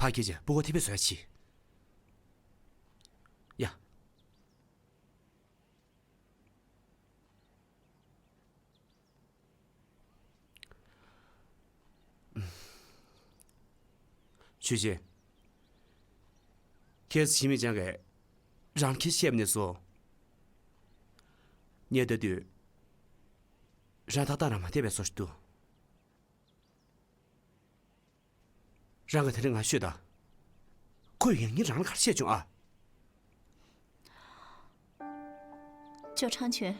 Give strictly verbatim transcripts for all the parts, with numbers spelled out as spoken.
ཕ་སྐད་ཆ་སྤུ་གུ་ཐེ་བེ་བཟོ་ཡ་ཆི། ཡ། ཆུ་ཆེ། ཁྱེད་ཞི་མི་ཅང་གིས་རང་ཁྱི་བཤད་པ་ནས་བཟུང་། ངས་ལྟ་དུས། རང་ཐག་ཐག་རང་མ་བལྟས་པའི་བཟོ་ཞིག་འདུག་རང་གི་དེ་རིང་ང་ཤོད་ད། ཁོས་ཡང་སྙིང་རང་ལ་ག་རེ་བཤད་བྱུང་ཨ། ཅོ་ཁྲང་ཆུན།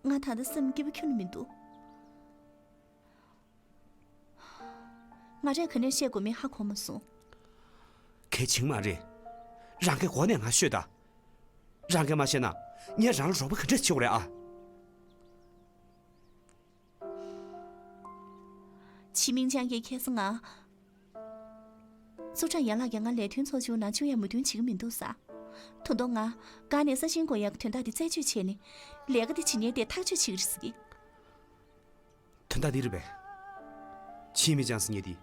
ང་ད་ལྟ་སེམས་སྐྱིད་པོ་ཁྱོན་ནས་མི་འདུག་ང་རས་ག་ནས་བཤད་དགོས་མིན་ཧ་གོ་མ་སོང་། གལ་ཆེན་མ་རེད། རང་གི་སྒོ་ནས་ང་ཤོད་ད། རང་གིས་མ་བཤད་ན་ངས་རང་ལ་རོགས་པ་ག་འདྲས་བྱེད་དགོས་རེད་ཨ། ཆི་མིང་ཅང་གིས་ཁ་སང་ང་། ཙུའུ་ཀྲང་ཡན་ལགས་ཀྱིས་ང་ལས་དོན་ཚོགས་ཆུང་ནང་བཅུག་ཡ་མོས་མཐུན་བྱེད་ཀྱི་མི་འདུག་ཟེར། ད་དུང་ང་། གང་ནས་ས་ཞིང་བགོ་ཡག་གི་དོན་དག་དེ་རྩད་གཅོད་བྱས་ནས། ལས་ཀ་དེ་བྱེད་མཁན་དེ་ཐག་གཅོད་བྱེད་ཀྱི་རེད་ཟེར་གི། དོན་དག་འདི་རེད་པས། ཆི་མིང་ཅང་ཟེར་མཁན་དེ།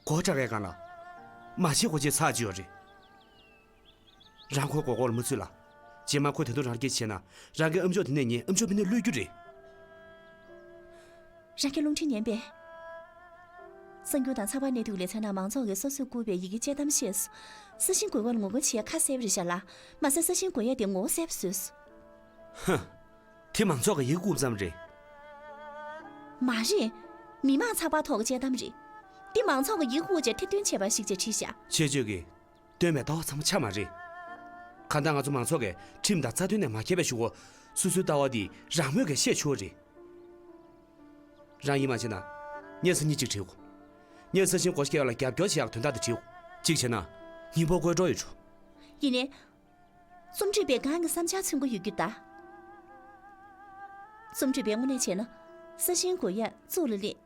སྒོ་རྒྱག་ཡས་སྒང་ལ། མ་བྱེད་དགོས་བྱས་ཚར་གཅིག་ཡོད་རེད། རང་ཁོའི་མགོ་སྐོར་ལ་མ་ཚུད་ལ། རྗེས་མ་ཁོས་ད་དུང་རང་སྐད་ཆ་བྱས་ན། རང་གི་ཨ་མཆོག་དེ་ནས་ངས་ཨ་མཆོག་ཕ་ནས་གློད་རྒྱུ་རེད། རང་གི་རླུང་འཕྲིན་ཉན་པས། གསར་འགྱུར་དང་ཚགས་པར་གནས་ཚུལ་ལས་ཚན་ནང་མང་ཚོགས་ཀྱིས་སོ་སོས་བསྐུར་བའི་ཡི་གེ་དཔྱད་གཏམ་བཤད་སོང་། ས་ཞིང་བགོ་བར་ངོ་རྒོལ་བྱེད་ཡ་ཁ་གསལ་པོ་རེད་ཤག་ལ། མ་ཟད་ས་ཞིང་བགོ་ཡ་དེ་ངོ་བོ་གསལ་པོ་བཟོས་སོང་། ཧ། དེ་མང་ཚོགས་ཀྱི་ཡི་གེ་བསྐུར་ཙམ་རེད། མ་རེད། མི་མང་ཚགས་པར་ཐོག་གི་དཔྱད་གཏམ་རེད། འདི་མང་ཚོགས་ཀྱི་ཡི་གེ་བསྐུར་བྱས་ཐེར་འདོན་བྱས་པ་ཞིག་ཅེས་བྲིས་ཤག་ཆེ་བརྗོད་ཀྱིས་སྟོན་པའི་ལྟ་བ་ཚང་མ་ཆ་མ་རེད། གང་ལྟར་ང་ཚོ་མང་ཚོགས་ཀྱིས་ཁྲིམས་དང་རྩ་དོན་ནས་མ་འགལ་བའི་གཞུག་གུ། སོ་སོའི་ལྟ་བ་འདི་རང་མོས་ཀྱིས་བཤད་ཆོག་རེད། རང་ཡིད་མ་ཆེས་ན། ངས་སང་ཉིན་གཅིག་བྲིས་དགོས། ངས་ས་ཞིང་བགོ་བཤའ་ལ་རྒྱབ་སྐྱོར་བྱེད་ཡག་དོན་དག་དེ་བྲིས་དགོས། གཅིག་བྱས་ན། ཉིན་པོ་བཀོད་འགྲོ་ཡོད་ཆོག་ཡིན་ནའི། རྩོམ་སྒྲིག་པས་གང་གི་བསམ་འཆར་མཚོན་གྱི་ཡོད་རྒྱུ་གདའ། རྩོམ་སྒྲིག་པས་དངོས་གནས་བྱས་ན། ས་ཞིང་བགོ་ཡ་གཙུག་ལ་སླེབས།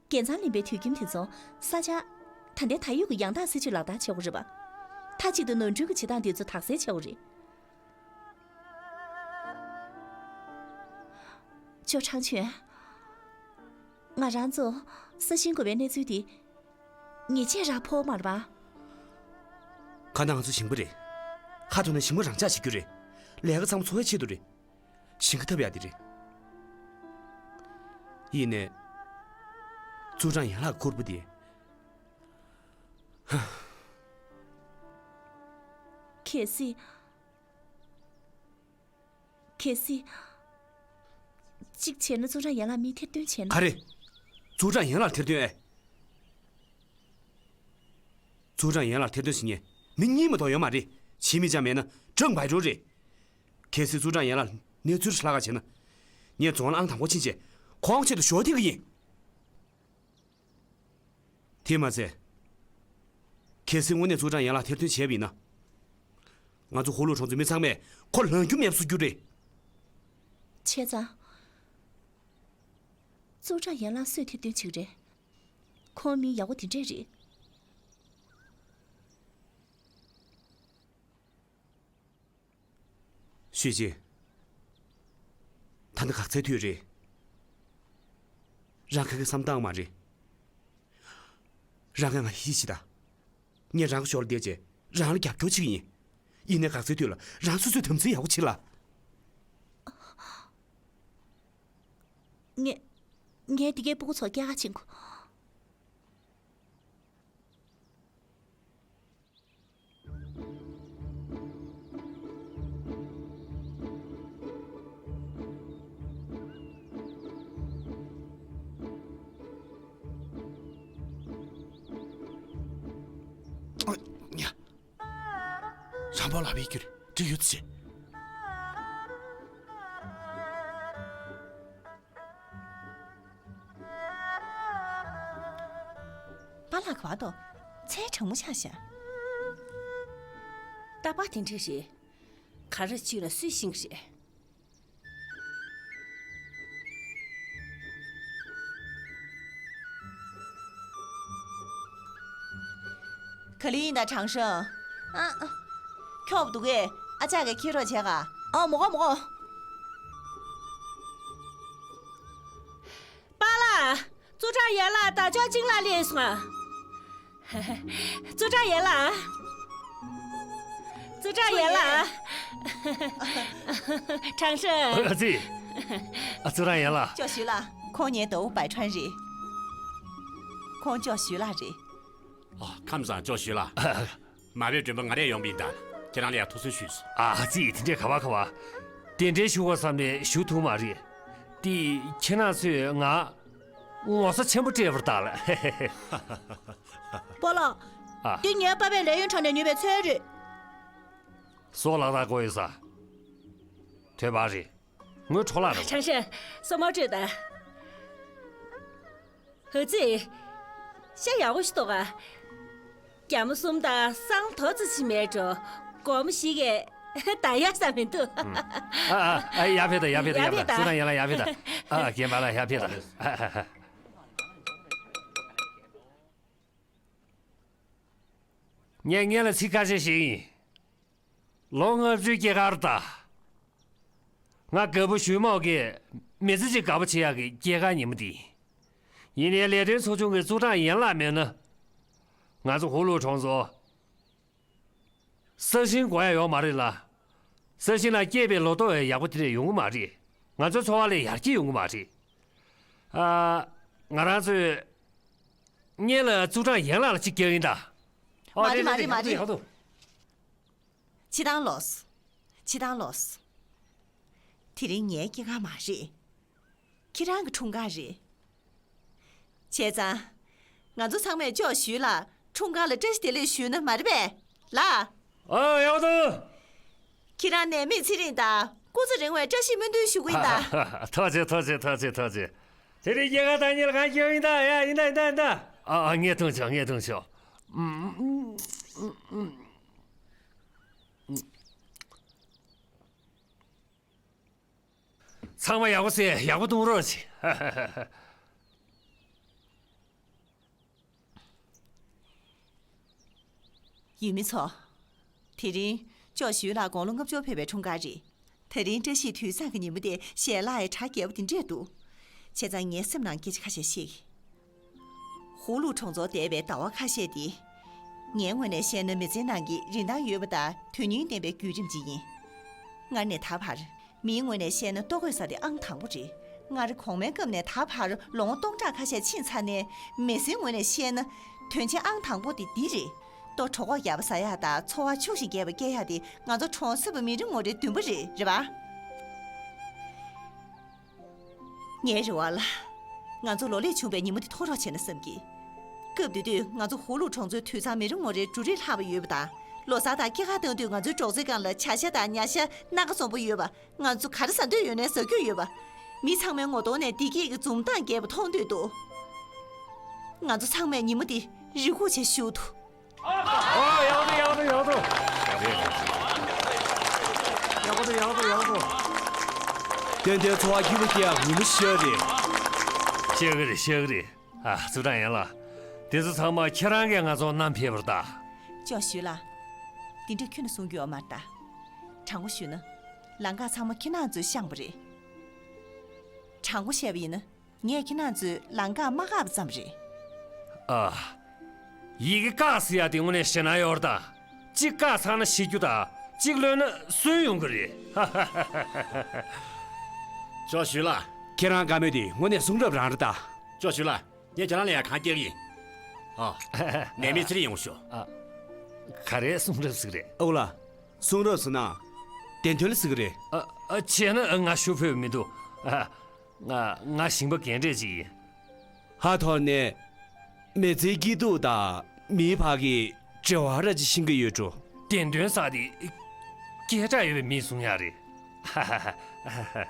རྒྱལ་མཚམས་ལེན་པའི་དུད་ཁྱིམ་དེ་ཚོ་ས་ཆ། ད་ལྟའི་ད་ཡོད་ཀྱི་ཡང་དག་སྲིད་ཇུས་ལག་བསྟར་བྱེད་དགོས་རེད་པ། མཐའ་གཅིག་ཏུ་ནོར་འཁྲུལ་གྱི་བྱེད་སྟངས་དེ་ཚོ་དག་སེལ་བྱེད་དགོས་རེད། ཅོ་ཁྲང་ཆུན། ང་རང་ཚོ་ས་ཞིང་བགོ་བའི་གནས་ཚུལ་དེ། ཉེས་ཆད་རག་ཕོད་མ་རེད་པ། གང་ལྟར་ང་ཚོ་ཞིང་པ་རེད། ཁ་ཐུག་ནས་ཞིང་པ་རང་ཆགས་བྱེད་རྒྱུ་རེད། ལས་ཀ་ཚང་མ་འཚོ་བའི་ཆེད་དུ་རེད། ཞིང་ཁ་འཐབ་ཡག་དེ་རེད། ཡིན་ནའི། ཙུའུ་ཀྲང་ཡན་ལགས་ཁུར་པོ་དེ། གལ་སྲིད། གལ་སྲིད། གཅིག་བྱས་ན་ཙུའུ་ཀྲང་ཡན་ལགས་མི་ཐེར་འདོན་བྱས་ན། ག་རེ། ཙུའུ་ཀྲང་ཡན་ལགས་ཐེར་འདོན་ཨེ། ཙུའུ་ཀྲང་ཡན་ལགས་ཐེར་འདོན་བྱེད་མཁན་མི་གཉིས་མ་གཏོགས་ཡོད་མ་རེད། ཆི་མིང་ཅང་མེད་ན་ཀྲང་བའི་ཀྲོའུ་རེད། གལ་སྲིད་ཙུའུ་ཀྲང་ཡན་ལགས་གནས་ཚུལ་ཧྲ་ལྷག་བྱས་ན། ངས་རྫོང་ལ་ཨང་དང་པོ་ཕྱིན་བྱས་ཁོང་ཆེད་དུ་ཞོ་ཐིག་གི་ཡིན། དེས་མ་ཚད། གལ་སྲིད་དངོས་གནས་ཙུའུ་ཀྲང་ཡན་ལགས་ཐེར་འདོན་བྱས་པ་ཡིན་ན། ང་ཚོ་ཧུའུ་ལུའུ་གྲོང་ཚོའི་མི་ཚང་མས་ཁོ་ལངས་རྒྱུ་མེད་པ་བཟོ་རྒྱུ་རེད། བྱས་ཙང་། ཙུའུ་ཀྲང་ཡན་ལགས་སུས་ཐེར་འདོན་བྱེད་ཀྱི་རེད། ཁོང་མི་ཡག་པོ་དེ་འདྲས་རེད། ཞུས་ཅི། ད་ནི་གག་རྩའི་དུས་རེད། རང་ག་གི་བསམ་སྟངས་མ་རེད། རང་ག་ང་ཡིད་ཆེས་ད། ངས་རང་གི་ཞོར་ལ་བསྡད་རྗེས་རང་ལ་རྒྱབ་སྐྱོར་བྱེད་ཀྱི་ཡིན། ཡིན་ནའི་གག་རྩའི་དུས་ལ་རང་སོ་སོས་དམ་འཛིན་ཡག་པོ་བྱེད་ལ། ངས། ངས་འདི་གའི་སྤུ་གུ་ཚོ་སྐྱེལ་ག་ཕྱིན་གོ། ཨ། ཡ། རང་པ་ལ་བའི་རྒྱུ་རེད་འགྲིག་ཡོད་ཟེར། པཱ་ལགས་ག་པར་འདུག་མཚན་གྲང་མོ་ཆགས་ཤག་རྟ་པ་དེ་འདྲས་རེད། ག་རེ་བྱས་ན་སུས་ཤེས་ཀྱི་རེད། ག་ལེར་ཡིན་ད་དྲང་ཧྲང་། ཨ། ཨ། འཁྱོག་འདུག་གས། ཨ་ཅག་གིས་འཁྱེར་རོགས་བྱས་ག་ཨ། མོ་གོ་མོ་གོ། པཱ་ལགས། ཙུའུ་ཀྲང་ཡན་ལགས་ད་ཅོག་ཅིང་ལ་སླེབས་སོང་ང་། ཙུའུ་ཀྲང་ཡན་ལགས། ཙུའུ་ཀྲང་ཡན་ལགས། ཁྲང་ཧྲེང་། ཨ་ཙི། ཨ་ཙུའུ་ཀྲང་ཡན་ལགས། ཅོ་ཞུས་ལགས། ཁོང་ངའི་ཟླ་བོ་བའི་ཁྲོན་རེད། ཁོང་ཅོ་ཞུས་ལགས་རེད། ཨ། ཁམས་བཟང་ཅོ་ཞུས་ལགས། མ་བོས་མགྲོན་པོ་ང་རས་ཡོང་པ་ཡིན་ད། ཁྱེད་རང་ལ་ཡང་ཐུགས་གསོ་ཞུས་སོང་། ཨ་ཙི། དེ་འདྲས་ག་བ་ག་བ། དེ་འདྲའི་ཞུ་བ་བསམ་ནས་ཞུ་ཐུབ་མ་རེད། དེ་ཁྱེད་རང་ཚོས་ང་ངོ་ཚ་ཆེན་པོ་སྤྲད་པར་གདའ་ལགས། སྤོ་ལགས། ཨ། འདི་ངའི་པ་ཕས་ལས་ཡུན་འཕྲོ་ནས་ཉོས་པའི་ཚལ་རེད། སྲོག་ལག་དག་གོ་ཡོད་ས། ཐོས་པ་རེད། ངོས་འཕྲོ་བརླག་རེད། ཁྲང་ཧྲེང་། སོ་མ་སྤྲོད་ད། ཨ་ཙི། ཤ་ཡག་པོ་ཞིག་གཏོགས་ཨ། རྒྱ་མོ་གསུམ་དང་སང་དོ་ཙི་ཅི་མེད་འགྲོ། སྒོར་མོ་ཞིག་གིས་ད་ཡག་ས་མི་འདུག་ཨ་ཨ་ཨ། ཡར་ཕེབས་དང་། ཡར་ཕེབས་དང་། ཡར་ཕེབས་དང་། ཙུའུ་ཀྲང་ཡན་ལགས། ཡར་ཕེབས་དང་། ཨ། རྒན་པ་ལགས། ཡར་ཕེབས་དང་། ཨ་ཨ་ཨ། ངས་སྔོན་ལ་ཚིག་ཁ་ཤས་བཤད་ཀྱི་ཡིན། ལོ་ལྔ་བཅུའི་སྐྱེས་སྐར་ད། ང་རྒད་པོ་ཞུས་མོག་གིས་མི་ཚེ་གཅིག་དགའ་པོ་བྱེད་ཡག་གི་སྐྱེས་སྐར་ཉིན་མོ་འདི་ཡིན། ཡིན་ནའི་ལས་དོན་ཚོགས་ཆུང་གི་ཙུའུ་ཀྲང་ཡན་ལགས་མེད་ན། ང་ཚོ་ཧུའུ་ལུའུ་གྲོང་ཚོ་ས་ཞིང་དགོས་ཡ་ཡོད་མ་རེད་ལ། ས་ཞིང་ལ་སྐྱེས་པའི་ལོ་ཏོག་ཡང་ཡག་པོ་དེ་འདྲ་ཡོང་གི་མ་རེད། ང་ཚོའི་འཚོ་བ་ལ་ཡར་རྒྱས་ཡོང་གི་མ་རེད། ཨ། ང་རང་ཚོས་སྔོན་ལ་ཙུའུ་ཀྲང་ཡན་ལགས་ལ་གཅིག་རྒྱག་གི་ཡིན་ད། ཨ། མ་རེད། རེད། མ་རེད། རེད། མ་རེད། ཡག་པོ་འདུག་ཡག་པོ་འདུག་སྤྱིར་བཏང་ལོས། སྤྱིར་བཏང་ལོས། དེ་རིང་ངའི་སྐྱེས་སྐར་མ་རེད། ཁྱེད་རང་གི་འཁྲུངས་སྐར་རེད། བྱས་ཙང་། ང་ཚོ་ཚང་མས་ཅོ་ཞུས་ལགས་འཁྲུངས་སྐར་ལ་བཀྲ་ཤིས་བདེ་ལེགས་ཞུས་ན་མ་རེད་པས། ལགས། ཨ། ཡག་པོ་འདུག་ཁྱེད་རང་ནད་མེད་ཚེ་རིང་དང་སྐུ་ཚེ་རིང་བའི་བཀྲ་ཤིས་སྨོན་འདུན་ཞུ་གི་ཡིན་ད། ཐུགས་རྗེ་ཆེ། ཐུགས་རྗེ་ཆེ། ཐུགས་རྗེ་ཆེ། ཐུགས་རྗེ་ཆེ། དེ་རིང་སྐྱེས་སྐར་བདག་ཉིད་ལ་གང་སྐྱོན་ཡིན་ད། ཡ། ཡིན་ད། ཡིན་ད། ཡིན་ད། ཨ་ཨ། བརྙས་ཐུང་ཆོག་བརྙས་ཐུང་ཆོག་ཚང་མ་ཡག་པོ་བྱས། ཡག་པོ་གཏོང་རོགས་བྱེད། ཡུལ་མི་ཚོ། དེ་རིང་ཅོ་ཞུས་ལགས་དགུང་ལོ་ལྔ་བཅུ་ཕེབས་པའི་འཁྲུངས་སྐར་རེད། དེ་རིང་བཀྲ་ཤིས་དུས་བཟང་གི་ཉིན་མོ་དེ་ཞལ་ལག་ཡང་གྲ་རྒྱས་པོ་དེ་འདྲས་འདུག་བྱས་ཙང་ངའི་སེམས་ནང་སྐད་ཆ་ཁ་ཤས་བཤད་ཀྱི། ཧུའུ་ལུའུ་གྲོང་ཚོར་འདས་པའི་ཟླ་བ་ཁ་ཤས་དེ། ངའི་ངོས་ནས་བཤད་ན་མི་ཚེའི་ནང་གི་རིན་ཐང་ཡོད་པ་དང་དོན་སྙིང་ལྡན་པའི་བརྒྱུད་རིམ་ཅིག་ཡིན། སྔར་ནས་ད་བར། མིའི་ངོས་ནས་བཤད་ན་ལྟོ་གོས་ཟ་དེ་ཨང་དང་པོ་རེད། སྔར་གོང་མའི་སྐབས་ནས་ད་བར་ལོ་ངོ་སྟོང་ཕྲག་ཁ་ཤས་ཕྱིན་ཚར་ནས། མི་ཚེའི་ངོས་ནས་བཤད་ན། དོན་ཆེན་ཨང་དང་པོ་དེ་འདི་རེད། ལྟོ་གྲོད་ཁོག་རྒྱགས་པ་ཟ་ཡག་དང་འཚོ་བ་ཕྱུག་ཅིང་རྒྱས་པ་སྐྱེལ་ཡག་དེ་ང་ཚོ་གྲོང་གསེབ་པ་མི་རེ་ངོ་རེའི་འདུན་པ་རེད། རེད་པ། ངའི་རེ་བ་ལ། ང་ཚོ་ལོ་ལེགས་བྱུང་བའི་ཉིན་མོ་དེ་མཐོང་རོགས་བྱས་ན་བསམ་གྱི། སྐབས་དེ་དུས་ང་ཚོ་ཧུའུ་ལུའུ་གྲོང་ཚོའི་དུད་ཚང་མི་རེ་ངོ་རེར་འབྲུ་རིགས་ལྷག་པ་ཡོད་པ་དང་། ལོ་གསར་དང་སྐྱེས་སྐར་གཏོང་དུས་ང་ཚོའི་སྒྲོག་ཙེའི་སྒང་ལ་བྱ་ཤ་དང་ཉ་ཤ། སྣ་ཁ་འཛོམས་པོ་ཡོད་པ། ང་ཚོ་ག་རེ་ཟ་འདོད་ཡོད་ནའི་ཟ་རྒྱུ་ཡོད་པ། མི་ཚང་མའི་ངོ་གདོང་ནས་བདེ་སྐྱིད་ཀྱི་འཛུམ་མདངས་རྒྱས་པ་མཐོང་འདོད་འདུག་ང་ཚོ་ཚང་མས་ཉིན་མོ་འདི་རེ་སྒུག་བྱེད་བཞིན་འདུག་ཨོ། ཡག་འདུག་ཡག་འདུག་ཡག་འདུག་ཡག་པོ་འདུག་ཡག་པོ་འདུག་ཡག་པོ་འདུག་ཏན་ཏན་འཚོ་བ་སྐྱིད་པོ་སྐྱེ་ཡག་ཉིན་མོ་ཞིག་རེད། ཤེས་ཀྱི་རེད། ཤེས་ཀྱི་རེད། ཨ། ཙུའུ་ཀྲང་ཡན་ལགས། དེ་ཚོ་ཚང་མ་ཁྱེད་རང་གིས་ང་ཚོར་བསྣམས་ཕེབས་པ་རེད་ད། ཅོ་ཞུས་ལགས། འདི་འདྲ་ཁྱོན་ནས་གསུང་རྒྱུ་ཡོད་མ་རེད་ད། དྲང་པོ་ཞུས་ན། ལམ་ཁ་ཚང་མ་ཁྱེད་རང་ཚོས་བཤངས་པ་རེད། དྲང་པོ་བཤད་པ་ཡིན་ན། ངས་ཁྱེད་རང་ཚོའི་ལམ་ཁ་མ་བཀག་པ་ཙམ་རེད། ཨ། ཡི་གེ་བཀག་ཟེར་ཡག་དེ་དངོས་གནས་ཞེད་སྣང་ཡོད་རེད་ད། གཅིག་བཀག་ཚར་ན་ཤི་རྒྱུ་དང་། གཅིག་གློད་ན་སུན་ཡོང་གི་རེད། ཧ་ཧ་ཧ་ཧ། ཅོ་ཞུས་ལགས། ཁྱེད་རང་བཀའ་མོལ་དེ་དངོས་གནས་གསུང་རབ་རང་རེད་ད། ཅོ་ཞུས་ལགས། ངས་ཁྱེད་རང་ལ་ཡང་གང་སྐྱེལ་གྱི་ཡིན། ཨ། ནད་མེད་ཚེ་རིང་ཡོང་ཤོག་ཨ། ག་རེ་གསུང་རབ་ཟེར་གི་རེད། ཨོ་ལགས། གསུང་རབ་ཟེར་ན། བདེན་དོན་ལ་ཟེར་གི་རེད། ཨ། ཨ། བྱས་ན་ང་ཞུ་ཕོད་མི་འདུག་ཨ། ང་ང་ཞིང་པ་རྒན་གྲས་ཅིག་ཡིན། ཧ་ཐོར་ནས་མི་ཚེའི་སྐྱིད་སྡུག་དང་མིའི་བར་གྱི་འབྲེལ་བ་ར་ཅིག་ཤེས་ཀྱི་ཡོད་འགྲོ། བདེན་དོན་ཟེར་དེ་སྐད་གྲགས་ཡོད་པའི་མིས་གསུང་ཡག་རེད། ཧ་ཧ་ཧ་ཧ།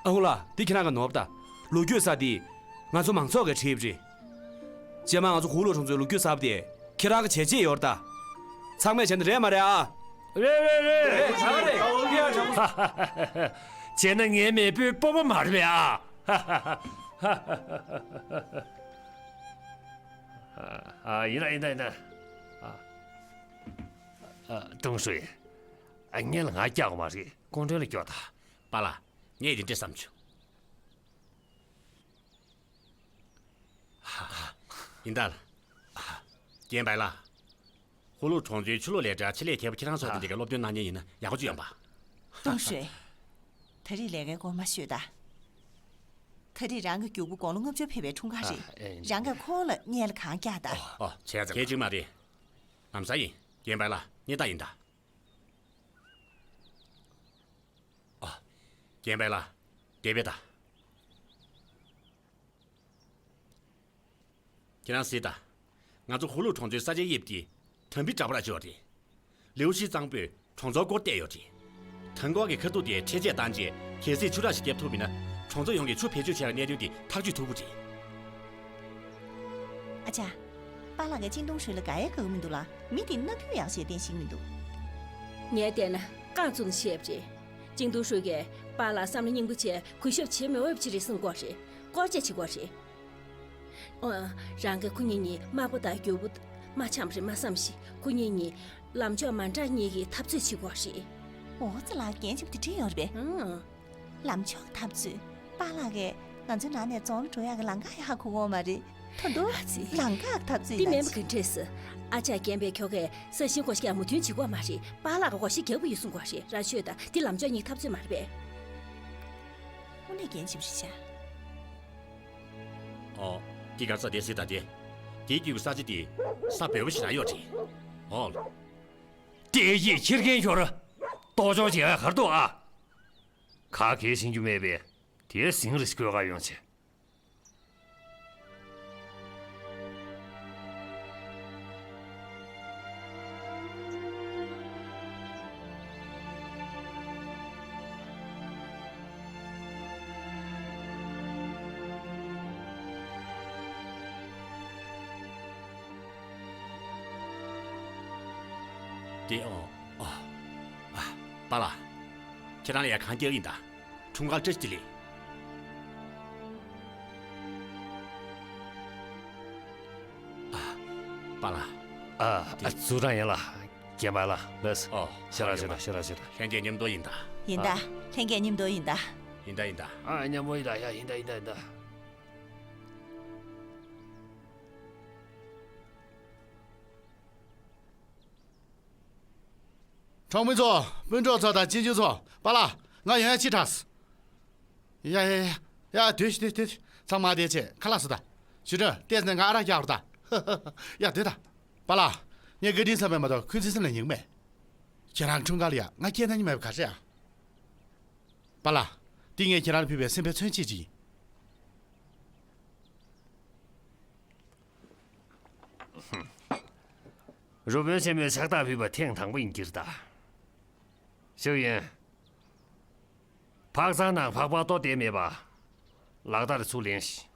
ཨ་ཁུ་ལགས། འདི་ཁྱེད་རང་གི་ནོར་བུ་ད། ལོ་རྒྱུས་ཟེར་དེ་ང་ཚོ་མང་ཚོགས་ཀྱིས་བྲིས་པ་རེད། རྗེས་མ་ང་ཚོ་ཧུའུ་ལུའུ་གྲོང་ཚོའི་ལོ་རྒྱུས་གསར་པ་དེ་ཁྱེད་རང་གི་བྱས་རྗེས་ཡོད་རེད་ད། ཚང་མས་བྱས་ན་རེད་མ་རེད་ཨ། རེད་རེད་རེད། རེད་བྱ་རེད། བྱས་ན་ངའི་མེས་པོའི་སྤོབས་པ་མ་རེད་པས་ཨ། ཨ། ཡིན་ན་ཡིན་ན་ཡིན་ན། ཨ། ཨ། ཀྲུང་ཧྲུའེ། ཨ། ངས་ལ་ང་སྐྱག་གོ་མ་རེད། ཀོང་ཀྲོན་ལ་སྐྱོག་ད། པཱ་ལགས། ངས་དེ་འདྲས་བསམ་བྱུང་། ཡིན་ད་ལ། རྒན་པཱ་ལགས། ཧུ་ལུ་གྲོང་ཚོའི་ཆུ་ལོག་ལས་གྲྭར་ཆེད་ལས་མཁས་པ་ཁྱེད་རང་ཚོ་དེ་འདྲ་གི་སློབ་སྟོན་གནང་མཁན་ཡིན་ན་ཡག་པོ་ཅིག་ཡོང་པ། ཏུང་ཧྲུའེ། ད་རེས་ལས་ཀའི་སྐོར་མ་ཤོད་ད། ད་རེས་རང་གི་རྒྱུག་པོ་དགུང་ལོ་ལྔ་བཅུ་ཕེབས་པའི་འཁྲུངས་སྐར་རེད། རང་གིས་ཁོ་ལ་བརྙས་ལ་གང་རྒྱག་ད། ཨོ་བྱས་ཙང་གལ་ཆེ་མ་རེད། ལམ་སང་ཡིན། རྒན་པཱ་ལགས་སྙན་ཐག་ཡིན་ད། ཨ། རྒན་པཱ་ལགས། བདེ་པས་ད། ཁྱེད་རང་གཟིགས་དང་། ང་ཚོ་ཧུ་ལུ་གྲོང་ཚོའི་ས་ཆའི་དབྱིབས་དེ་དམ་བི་འདྲ་པོ་ར་ཅིག་ཡོད་རེད། ལིའུ་ཤི་གཙང་པོས་གྲོང་ཚོར་སྐོར་བལྟས་ཡོད་རེད། ཐང་ཀོ་གི་ཁ་ཐུག་དེ་འཕྲེད་ཆས་བཏང་རྗེས་གལ་སྲིད་ཆུ་རགས་ཤིག་བརྒྱབ་ཐུབ་པ་ཡིན་ན་གྲོང་ཚོ་ཡོངས་ཀྱི་ཆུ་བེད་སྤྱོད་བྱས་པའི་གནད་དོན་དེ་ཐག་གཅོད་ཐུབ་ཀྱི་རེད། ཨ་ཅག་པཱ་ལགས་ཀྱིས་ཅིན་ཏུང་ཧྲུའེ་ལ་དགའ་ཡ་དགའ་གི་མི་འདུག་ལ། མི་དེ་སྣ་ཐུལ་ཡག་ཤས་བསྟན་ཤེས་མི་འདུག་ངས་བལྟས་ན་རྐང་བཙུགས་ནས་བཤད་པ་རེད། ཅིན་ཏུང་ཧྲུའེ་གིས་པཱ་ལགས་བསམ་བློ་རྙིང་པ་བྱས་གུས་ཞབས་བྱེད་མི་འོས་པ་ཅིག་རེད་གསུང་གི་ཡོད་རེད། སྐོར་ར་བྱེད་ཀྱི་ཡོད་རེད། ཨོ། རང་གིས་ཁོ་གཉིས་གཉིས་དམག་དཔོན་དང་རྒྱུག་པོ་མ་འཆམ་རེད་མ་བསམ་ཞིག་ཁོ་གཉིས་གཉིས་ལམ་ཕྱོགས་མ་འདྲ་གཉིས་ཀྱི་འཐབ་རྩོད་བྱེད་ཀྱི་ཡོད་རེད། འོ་ཙི་ལགས་རྒན་ཆེན་པོ་དེ་འདྲ་ཡོད་རེད་པས། ཨང་། ལམ་ཕྱོགས་འཐབ་རྩོད། པཱ་ལགས་ཀྱིས་ང་ཚོའི་ནང་ནས་རྫོང་ལ་འགྲོ་ཡག་གི་ལམ་ཁ་ཡང་ཧ་གོ་གི་ཡོད་མ་རེད། ད་དུང་ཨ་ཙི། ལམ་ཁ་འཐབ་རྩོད་དེ་མིན་པ་ག་འདྲས་སེ། ཨ་ཅག་རྒན་པས་ཁྱོ་གས་ས་ཞིང་སྒོ་ཕྱེ་མོས་མཐུན་བྱེད་ཀྱི་ཡོད་མ་རེད། པཱ་ལགས་ཀྱིས་སྒོ་ཕྱེ་རྒྱག་གི་ཡོད་གསུང་གི་ཡོད་རེད། རང་ཤོད་དང་། འདི་ལམ་ཕྱོགས་གཉིས་འཐབ་རྩོད་མ་རེད་པས། དངོས་གནས་རྒན་ཆེན་པོ་རེད་ཤག་ཨོ། འདི་ག་རེ་ཟེར་དེ་ཟེར་ད་དེ། དེའི་རྒྱུད་ཀྱི་ས་ཆ་དེ་ས་འབེལ་པོ་ཞིག་རང་ཡོད་རེད། ཨོ། དེ་ཡིས་ཁྱེར་མཁན་ཤོར། ལྟོ་ཅོག་བྱེད་ཡ་གར་འདུག་ཨ། ག་གེ་ཤེས་རྒྱུ་མེད་པས། དེ་ཟིང་རེ་ཞིག་དགོས་ག་ཡོང་ཆེ། དེ་ཨོ། ཨ། ཨ། པཱ་ལགས། ཁྱེད་རང་ལ་ཡ་གང་སྐྱེལ་ཡིན་ད། འཁྲུངས་སྐར་བཀྲ་ཤིས་བདེ་ལེགས། ཨ། པཱ་ལགས། ཨ། དེ། ཨ། ཙུའུ་ཀྲང་ཡན་ལགས། རྒན་པཱ་ལགས། ལགས་སོ། ཨོ། ཤ་ར་ཤ་ར་ཤ་ར་ཤ་ར། ལྷན་རྒྱས་མཉམ་དུ་ཡིན་ད། ཡིན་ད། ཨ། ལྷན་རྒྱས་མཉམ་དུ་ཡིན་ད། ཡིན་ད་ཡིན་ད། ཨ། མཉམ་པོ་ཡིན་ད། ཡ། ཡིན་ད་ཡིན་ད་ཡིན་ད། གྲོང་མི་ཚོ། སྤུན་གྲོགས་ཚོ་དང་གཅེན་གཅུང་ཚོ། པཱ་ལགས། ང་ཡོང་ཡ་ཕྱི་དྲགས། ཡ་ཡ་ཡ། ཡ། སྡོད་ཤིག་སྡོད་སྡོད། ཚང་མ་བསྡད་བྱས་ཁ་ལག་ཟོས་དང་། ཞུ་ཁྲོན། ལྟས་ནས་ང་ཨ་རག་རྒྱག་རོགས་དང་། ཡ། སྡོད་དང་། པཱ་ལགས། ངས་བཀའ་དྲིན་བསམ་པ་མ་གཏོགས་ཁོང་ཚོའི་སེམས་ལ་ཡེངས་མེད། ཁྱེད་རང་འཁྲུངས་སྐར་ལ་ཡ་ང་སྐྱེལ་གནང་མྱོང་མེད་པ་ག་རེ་ཨ། པཱ་ལགས། འདི་ངས་ཁྱེད་རང་ལ་ཕུལ་བའི་སེམས་པའི་མཚོན་བྱེད་ཅིག་ཡིན། རུ་དཔོན་ཆེན་མོས་ཕྱག་རྟགས་ཕུལ་བ་ཐེངས་དང་པོ་ཡིན་གྱི་རེད་ད། ཤོག་ཡིན། ཕག་ཚང་ནང་ཕག་པ་ལྟོ་བསྡད་མེད་པ། ལག་བསྟར་ཚུར་ལེན་ཞིག་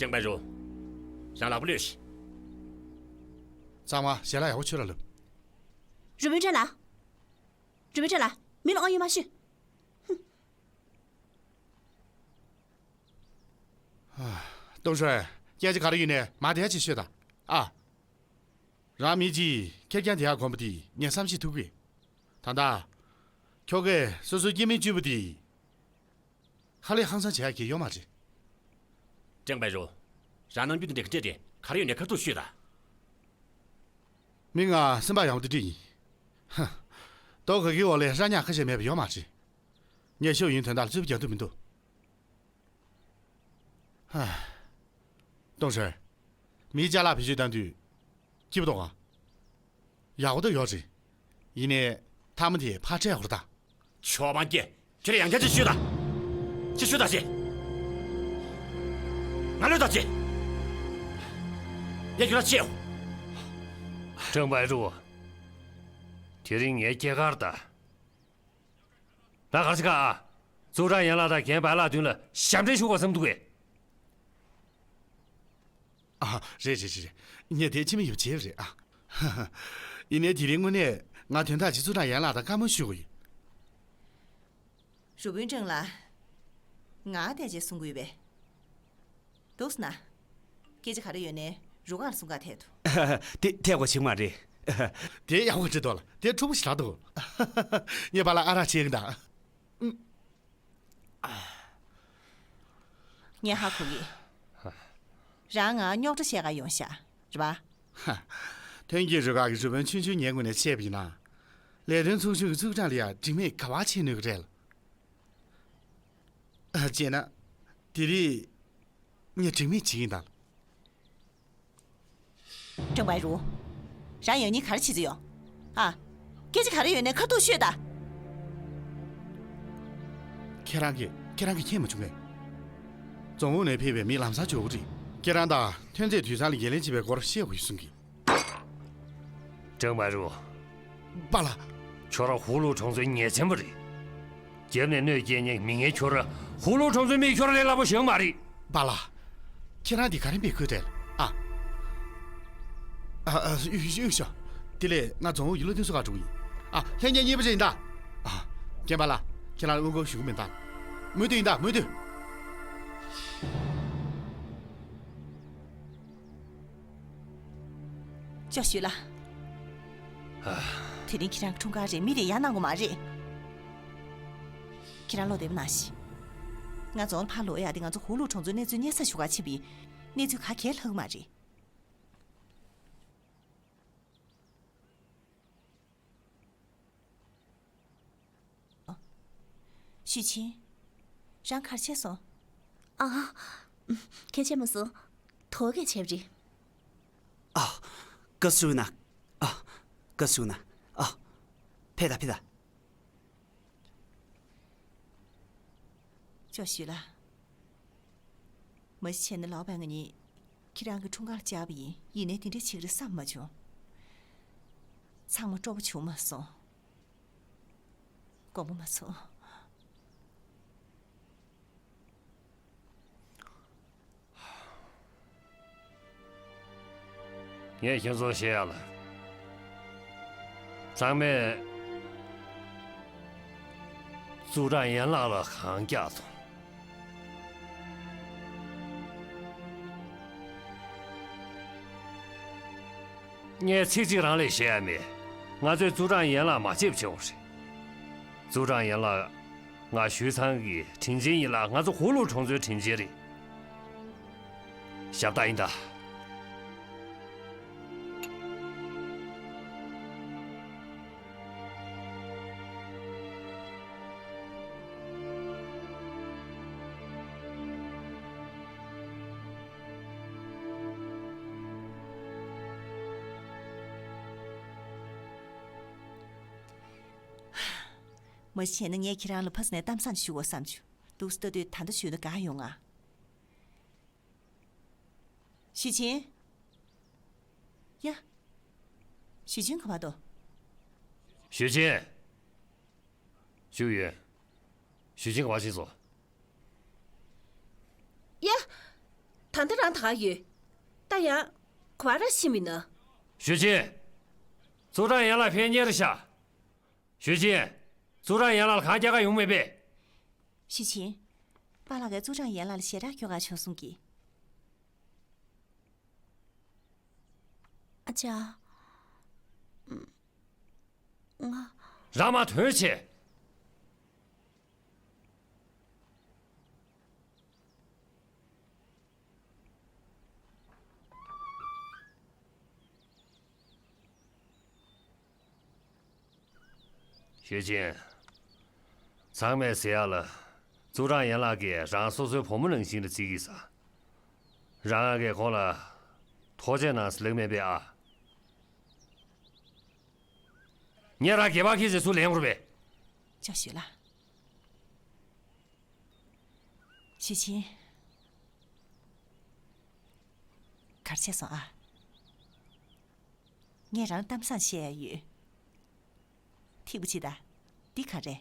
ཀྲེང་པའེ་རུ། རང་ལག་པ་གློད་ཤིག་ཚང་མ་ཞལ་ལག་ཡག་པོ་མཆོད་ལ་ལབ། རུ་དཔོན་ཁྲེན་ལགས། རུ་དཔོན་ཁྲེན་ལགས། མི་ལ་དབང་ཡོད་མ་ཞུ། ཧུམ། ཏུང་ཧྲོས། སྐད་ཆ་ག་རེ་ཡིན་ནའི་མ་བསྡད་ཅིག་ཤོད་དང་། ཨ། རང་མི་གཅིག་ཁེར་རྐྱང་བསྡད་ཡག་དགོངས་པ་དེ་ངས་བསམ་ཤེས་ཐུབ་གི། ད་ལྟ། ཁྱོ་གས་སོ་སོའི་སྐྱེ་དམན་གཅིག་པུ་དེ། ཧ་ལས་ཧང་སང་བྱེད་ཡག་གི་ཡོད་མ་རེད། ཀྲེང་པའེ་རུ། རང་རྣམ་འགྱུར་དེ་འདྲ་ག་འདྲས་རེད། ག་རེ་ཡོད་ནའི་ཁ་ཐུག་ཤོད་དང་། མི་ང་སེམས་པ་ཡག་པོ་དེ་འདྲས་ཡིན། ཧ། རྡོ་ག་གི་འོག་ལས་ར་ཉག་ཁ་ཤས་མེད་པ་ཡོད་མ་རེད། ངས་ཤོག་ཡིན་དོན་དག་ལ་རྩོད་པ་རྒྱག་འདོད་མི་འདུག་ཧ། ཏུང་ཧྲོས། མིའི་ཅ་ལག་བེད་སྤྱོད་གཏང་དུས། སྐྱིད་པོ་འདུག་ག་ཡག་པོ་ད་ཡོད་རེད། ཡིན་ནའི་ཐ་མ་དེ་ཕར་སྤྲད་ཡག་པོ་རེད་ད། ཆོག་མ་སྐྱེ། ཁྱོད་རང་ཡང་བསྐྱར་ཅིག་ཤོད་དང་། ཅིག་ཤོད་དང་ཅིག་ང་ལོས་དང་ཅིག་ཡ་ཁྱོད་རང་ཅིག་ཀྲེང་པའེ་རུ། དེ་རིང་ངའི་སྐྱེས་སྐར་ད། ད་ག་རེ་བྱེད་ག་ཨ། ཙུའུ་ཀྲང་ཡན་ལགས་དང་རྒན་པཱ་ལགས་མདུན་ལ་ཞབས་འདྲེན་ཞུ་དགོས་བསམ་འདུག་གས། ཨ། རེད་རེད་རེད་རེད། ངས་དེ་ཕྱི་མི་ཡོད་བྱས་རེད་ཨ། ཡིན་ནའི་དེ་རིང་དངོས་གནས་ང་དོན་དག་ཅིག་ཙུའུ་ཀྲང་ཡན་ལགས་དང་བཀའ་མོལ་ཞུ་དགོས་ཡིན། རུ་དཔོན་ཀྲང་ལགས། ང་བལྟས་བྱས་གསུང་གི་ཡོད་པས། འདུག་སེ་ན། སྐད་ཆ་ག་རེ་ཡོད་ནའི་རུ་ཁག་ལ་གསུང་ག་འཐད་དོ། དེ་འཐད་དགོས་བྱུང་མ་རེད། དེ་ཡག་པོ་བྲིས་འདུག་ལ། དེ་འཁྲུག་པོ་ཞིག་ཆགས་འདུག་ངས་པཱ་ལགས་ཨ་རག་ཆེ་གི་འདུག་ངས་ཧ་གོ་གི། རང་ང་རྙོག་དྲ་བཤད་ག་ཡོང་ཤག་རེད་པ། ཧ། ཐོན་སྐྱེད་རུ་ཁག་གི་རུ་དཔོན་ཆུང་ཆུང་ངའི་ངོས་ནས་བཤད་པ་ཡིན་ན། ལས་དོན་ཚོགས་ཆུང་གི་ཙུའུ་ཀྲང་ལ་ཡ་འགྲིག་མེད་ག་པར་བྱེད་ནུས་ཀྱི་རེད་ལ། ཨ། བྱས་ན། དེ་རིང་ངས་འགྲིག་མེད་བྱེད་ཀྱི་ཡིན་ད། ཀྲང་པ་རུ། རང་ཡང་སྙིང་ག་རེ་བྱེད་ཀྱི་ཡོད། ཨ། སྐད་ཆ་ག་རེ་ཡོད་ནའི་ཁ་ཐུག་ཤོད་ད། ཁྱེད་རང་གིས་ཁྱེད་རང་གིས་མཁྱེན་མ་བྱུང་ངས། རྫོང་ཁོངས་ནས་ཕེབས་པའི་མི་ལམ་སང་འབྱོར་གྱི་རེད། ཁྱེད་རང་དང་ཐོན་རྫས་དུད་ཚང་ལ་འགན་ལེན་བྱེད་པའི་སྐོར་བཤད་དགོས་ཡོད་གསུང་གི། ཀྲང་པ་རུ། པཱ་ལགས། ཁྱོད་རང་ཧུའུ་ལུའུ་གྲོང་ཚོའི་ཉེས་ཅན་པ་རེད། རྒྱབ་ནས་གནོད་སྐྱེལ་མཁན་མི་ངན་ཁྱོད་རང་ཧུའུ་ལུའུ་གྲོང་ཚོའི་མིས་ཁྱོད་རང་ལས་སླ་པོ་ཞིག་མ་རེད། པཱ་ལགས། ཁྱེད་རང་འདི་ག་རེ་འབད་ཁུལ་རེད། ཨ། ཨ། ཨ། གཡུག་གཡུག་ཤོག་དེ་ལས་ང་རྫོང་ཨུ་ཡུལ་ལྷོ་སྡེ་ཚོགས་ཁང་འགྲོ་གི་ཡིན། ཨ། ལྷན་རྒྱས་གཉིས་པོ་ཅིག་ཡིན་ད། ཨ། རྒན་པཱ་ལགས། ཁྱེད་རང་ལ་དབུ་སྐོར་ཞུ་གི་མིན་ད། མུ་མཐུད་ཡིན་ད། མུ་མཐུད། ཅོ་ཞུས་ལགས། ཨ། དེ་རིང་ཁྱེད་རང་གི་འཁྲུངས་སྐར་རེད། མི་རེ་ཡ་གནང་དགོས་མ་རེད། ཁྱེད་རང་བློ་བདེ་པོ་གནང་ཞིག་ང་རྫོང་ལ་ཕར་ལོག་ཡག་དེ་ང་ཚོ་ཧུའུ་ལུའུ་གྲོང་ཚོའི་གནས་ཚུལ་སྙན་སེང་ཞུ་གར་ཕྱིན་པ་ཡིན། གནས་ཚུལ་ག་གེ་ལྷག་གི་མ་རེད། ཞུས་ཆིན། རང་ག་རེ་བྱས་སོང་། ཨ། གང་ཡང་བྱས་མ་སོང་། དོགས་པ་བྱས་པ་རེད། ཨ། བཀའ་ཟུར་ན། ཨ། བཀའ་ཟུར་ན། ཨ། ཕེབས་དང་ཕེབས་དང་། ཅོ་ཞུས་ལགས། མ་གཞི་བྱས་ན་ལའོ་པན་ང་གཉིས་ཁྱེད་རང་གི་འཁྲུངས་སྐར་ལ་བཅར་བ་ཡིན། ཡིན་ནའི་དེ་འདྲ་བྱེད་ཀྱི་རེད་བསམ་མ་བྱུང་། ཚང་མ་སྤྲོ་པོ་བྱུང་མ་སོང་། དགོངས་པ་མ་ཚོམས། ངས་ཁྱེད་ཚོར་བཤད་ཡག་ལ། ཚང་མས་ཙུའུ་ཀྲང་ཡན་ལགས་ལ་གང་རྒྱག་སོང་། ངས་ཚིག་གཅིག་རང་ལ་བཤད་ཡག་མེད། ང་ཚོས་ཙུའུ་ཀྲང་ཡན་ལགས་མ་བརྗེད་པ་བྱེད་དགོས་རེད། ཙུའུ་ཀྲང་ཡན་ལགས། ང་ཞུས་ཚང་གི་དྲིན་ཆེན་ཡིན་ལ། ང་ཚོ་ཧུའུ་ལུའུ་གྲོང་ཚོའི་དྲིན་ཆེན་རེད། ཞབས་ཏག་ཡིན་ད། མ་གཞི་བྱས་ན་ངས་ཁྱེད་རང་ལ་ཕ་ས་ནས་གཏམ་བཟང་ཞུ་དགོས་བསམ་བྱུང་། འདུག་སེ་ལྟ་དུས་ད་ལྟ་ཞུས་ན་དགའ་ཡོང་ང་། ཞུས་ཆིན། ཡ། ཞུས་ཆིན་ག་པར་འདུག་ཞུས་ཆིན། བཞུགས་ཡོད། ཞུས་ཆིན་ག་པར་ཕྱིན་སོང་། ཡ། ད་ལྟ་རང་ད་ག་ཡོད། ད་ཡང་ག་པར་ར་ཕྱིན་མིན་ན། ཞུས་ཆིན། ཙུའུ་ཀྲང་ཡན་ལགས་ཕེབས་མཁན་རེད་ཤག་ཞུས་ཆིན། ཙུའུ་ཀྲང་ཡན་ལགས་ལ་གང་རྒྱག་ག་ཡོང་མེད་པས། ཞུས་ཆིན། པཱ་ལགས་ཀྱིས་ཙུའུ་ཀྲང་ཡན་ལགས་ལ་ཞལ་ཏ་སྐྱོན་ག་བྱུང་གསུང་གི། ཨ་ཅག་ང་། རང་མ་དོན་བྱེད། ཞུས་ཆིན། ཚང་མས་ཟེར་ཡག་ལ། ཙུའུ་ཀྲང་ཡན་ལགས་ཀྱིས་རང་སོ་སོའི་བུ་མོ་ནང་བཞིན་ལ་བརྩི་གི་ཟེར། རང་གིས་ཁོང་ལ་ཐུགས་རྗེ་གནང་ཟེར་ལབ་མེད་པས་ཨ། ངས་རང་སྒལ་པར་འཁྱེར་བྱས་ཚུར་ལེན་དགོས་རེད་པས། ཅོ་ཞུས་ལགས། ཞུས་ཆིན། ག་རེ་བྱས་སོང་ཨ། ངས་རང་གཏམ་བཟང་བཤད་ཡག་ཡོད། ཐིག་པ་ཅིག་ད། འདི་ག་རེ།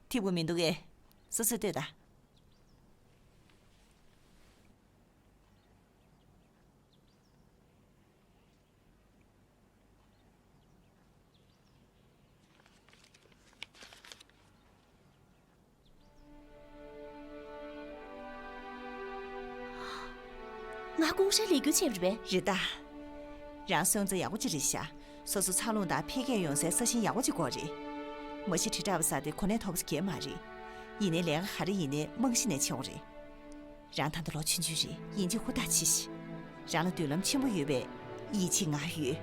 ཐིག་པ་མི་འདུག་གས། སོ་སོས་ལྟོས་ད། ང་ཀུང་ཧྲེ་ལས་འགུལ་བྱས་པ་རེད་པས། རེད་ད། རང་སོན་རྩ་ཡག་པོ་ཅིག་རེད་ཤག་སོ་སོ་འཚར་ལོངས་དང་འཕེལ་རྒྱས་ཡོང་སའི་ས་ཞིང་ཡག་པོ་ཅིག་དགོས་རེད། མ་གཞི་དྲིལ་བསྒྲགས་པ་ཟེར་དེ་གོ་གནས་མཐོ་པོ་ཞིག་གང་ཡང་མ་རེད། ཡིན་ནའི་ལས་ཀ་ག་རེ་ཡིན་ནའི་རྨང་གཞི་ནས་བྱེད་དགོས་རེད། རང་ད་ལྟ་ལོ་ཆུང་ཆུང་རེད། ཡིན་གཅིག་ཧུར་ཐག་བྱེད་ཤིག་རང་ལ་མདུན་ལམ་ཆེན་པོ་ཡོད་པའི་ཡིད་ཆེས་ང་ཡོད།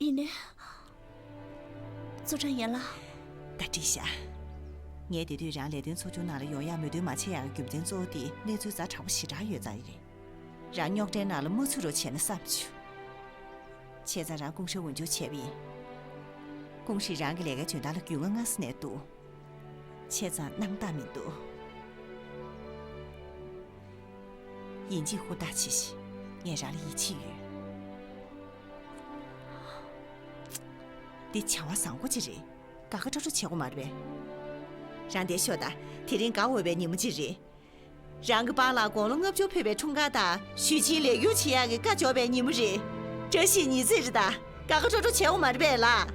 ཡིན་ནའི། ཙུའུ་ཀྲང་ཡན་ལགས། ད་འགྲིག་ཤག་ངས་དེ་དུས་རང་ལས་དོན་ཚོགས་ཆུང་ནང་ལ་ཡོང་ཡག་མོས་མཐུན་མ་བྱེད་ཡག་གི་རྒྱུ་མཚན་གཙོ་བོ་དེ་གནས་ཚུལ་ཛ་དྲག་པོ་ཞེ་དྲག་ཡོད་ཙང་ཡིན། རང་རྙོག་དྲའི་ནང་ལ་མ་ཚུད་རོགས་བྱས་ན་བསམ་བྱུང་། བྱས་ཙང་རང་ཀུང་ཧྲེ་འོས་སྦྱོར་བྱས་པ་ཡིན། ཀུང་ཧྲེས་རང་གི་ལས་ཀའི་འཇོན་ཐང་ལ་རྒྱུས་མངའ་སྔ་ས་ནས་འདུག་བྱས་ཙང་སྣང་དག་མི་འདུག་ཡིན་གཅིག་ཧུར་ཐག་བྱེད་ཤིག་ངས་རང་ལ་ཡིད་ཆེས་ཡོད། འདི་བྱ་བ་བཟང་པོ་ཅིག་རེད། དགའ་དགའ་སྤྲོ་སྤྲོ་བྱེད་དགོས་མ་རེད་པས། རང་བསྡད་ཤོག་ད། དེ་རིང་དགའ་འོས་པའི་ཉིན་མོ་ཅིག་རེད། རང་གི་པཱ་ལགས་དགུང་ལོ་ལྔ་བཅུ་ཕེབས་པའི་འཁྲུངས་སྐར་དང་ཞུས་ཆིན་ལས་འགུལ་བྱེད་ཡག་གི་བཀའ་འབྱོར་བའི་ཉིན་མོ་རེད། བཀྲ་ཤིས་ཉི་ཟེར་རེད་ད། དགའ་དགའ་སྤྲོ་སྤྲོ་བྱེད་དགོས་མ་རེད་པས་ལགས།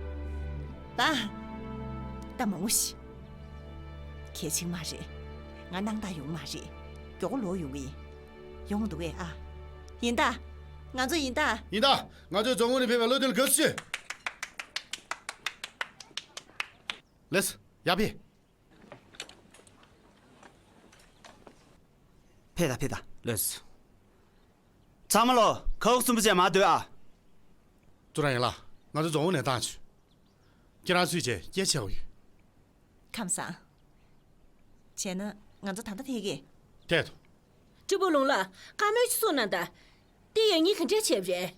ད། ད་མང་པོ་ཞིག་གལ་ཆེན་མ་རེད། ང་སྣང་དག་ཡོང་མ་རེད། མགྱོགས་པོ་ལོག་ཡོང་གི་ཡིན། ཡོང་འདུག་གས་ཨ། ཡིན་ད། ང་ཚོ་ཡིན་ད། ཡིན་ད། ང་ཚོའི་རྫོང་ཁོངས་ནས་ཕེབས་པའི་བློ་མཐུན་ལ་དགའ་བསུ་ཞུ། ལགས་སོ། ཡར་ཕེབས། ཕེབས་ད་ཕེབས་ད། ལགས་སོ། ཚང་མ་ལོ་ཁ་དབུགས་གསུམ་པོ་བྱས་མར་སྡོད་ཨ། ཙུའུ་ཀྲང་ཡན་ལགས། ང་ཚོ་རྫོང་ཁོངས་ནས་བཏང་བྱུང་། ཁྱེད་རང་ཚུད་བྱས་སྐད་ཆ་བྱེད་དགོས་ཡོད། ཁམས་བཟང་། བྱས་ན་ང་ཚོ་ད་ལྟ་ཐད་ཀྱི། ཐད་དོ། ཀྲི་པུ་ལུང་ལགས། བཀའ་མོལ་ཅིག་གསུང་གནང་དང་། དེ་ཡང་ཉིན་ག་འདྲས་བྱས་པ་རེད།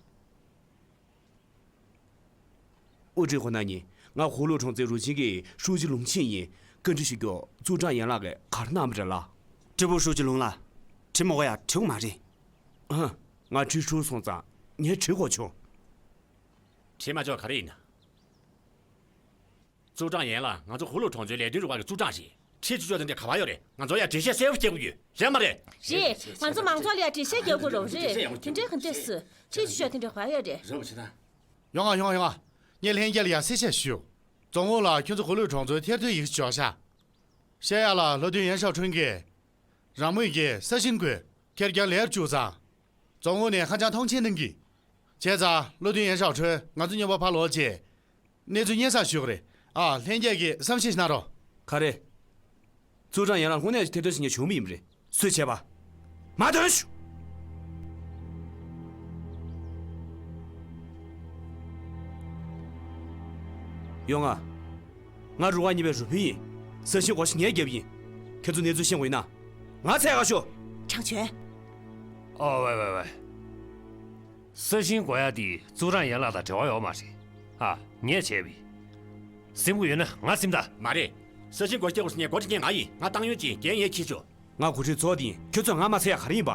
དབུ་ཁྲིད་ཁོ་ན་ཉིན་ང་ཧུའུ་ལུའུ་གྲོང་ཚོའི་རུ་ཆེན་གྱི་ཧྲུའུ་ཅི་ལུང་ཆིན་ཡིན། བཀའ་འདྲི་ཞུ་རྒྱུ་ཙུའུ་ཀྲང་ཡན་ལགས་ཀྱིས་ག་རེ་གནང་བ་རེད་ལགས། ཀྲི་པུ་ཧྲུའུ་ཅི་ལུང་ལགས། དྲི་མ་དགོས་ཡ་དྲི་དགོས་མ་རེད། ཨ། ང་ཁྲུས་ཧྲུལ་སོང་ཙང་ངས་དྲི་དགོས་བྱུང་། དྲི་མ་ཆོག་ག་རེ་ཡིན་ན། ཙུའུ་ཀྲང་ཡན་ལགས་ང་ཚོ་ཧུའུ་ལུའུ་གྲོང་ཚོའི་ལས་དོན་རུ་ཁག་གི་ཙུའུ་ཀྲང་རེད། ཁྲིད་ཆུ་ཤོག་དེ་འདྲ་ག་པར་ཡོད་རེད། ང་ཚོ་ཡ་འགྲེལ་བཤད་གསལ་པོ་རྒྱག་དགོས་ཡོད། རེད་མ་རེད། རེད། ང་ཚོ་མང་ཚོགས་ལ་ཡ་འགྲེལ་བཤད་རྒྱག་དགོས་རེད། རེད། དེ་འདྲའི་ག་འདྲས་སུ། ཁྲིད་ཆུ་ཤོག་དེ་འདྲ་ག་པར་ཡོད་རེད། རོ་བྱེད་ན། ཡོང་ང་ཡོང་ང་ཡོང་ང་། ངས་ལྷན་རྒྱས་ལ་ཡ་གསལ་བཤད་ཞུ། རྫོང་ཁོངས་ལ་ཁྱོད་ཚོ་ཧུའུ་ལུའུ་གྲོང་ཚོའི་ཐེར་འདོན་ཡིག་ཆ་འབྱོར་ཤག་བཤད་ཡ་ལ་བློ་མཐུན་ཡན་ཞའོ་ཁྲུན་གྱིས། རང་མོས་ཀྱིས་ས་ཞིང་དགོས། ཁེར་རྐྱང་ལེབ་བཅུག་ཙང་། རྫོང་ཁོངས་ནས་ཧ་ཅང་མཐོང་ཆེན་གནང་གི། བྱས་ཙང་བློ་མཐུན་ཡན་ཞའོ་ཁྲུན་ང་ཚོ་མཉམ་པོ་ཕར་ལོག་བྱས། གནས་ཚུལ་སྙན་སེང་ཞུ་གི་རེད། ཨ། ལྷན་རྒྱས་ཀྱིས་བསམ་ཤེས་གནང་རོགས། ག་རེ། ཙུའུ་ཀྲང་ཡན་ལགས་དངོས་གནས་ཐེར་འདོན་ཞུ་མཁན་བྱུང་བ་ཡིན་པ་རེད། སུས་བྱས་པ། མ་འདོན་ཞུ། ཡོང་ང་། ང་རུ་ཁག་གཉིས་པའི་རུ་དཔོན་ཡིན། ས་ཞིང་བགོ་བཤའ་ངས་བརྒྱབ་ཡིན། ཁྱེད་ཚོ་གནས་ཚུལ་ཤེས་དགོས་ཡིན་ན། ང་འཚོལ་ག་ཤོག་ཁྲང་ཆོན། ཨོ་ཝེ་ཝེ་ཝེ། ས་ཞིང་བགོ་ཡ་དེ་ཙུའུ་ཀྲང་ཡན་ལགས་དང་འབྲེལ་བ་ཡོད་མ་རེད། ཨ། ངས་བྱས་པ་ཡིན། སེམས་ཁུར་ཡོད་ན་ང་ཟིན་ད། མ་རེད། ས་ཞིང་སྒོ་རྒྱག་དགོས་ཟེར་ནས་འགོ་ཁྲིད་མཁན་ང་ཡིན། ང་ཏང་ཡོན་ཅིང་རྒན་ཡོལ་ཁྱེར་ཆོག་ང་འགོ་ཁྲིད་ཚོགས་དེ་ཡིན། ཁྱོད་ཚོས་ང་མ་འཚོལ་ཡ་ག་རེ་ཡིན་པ།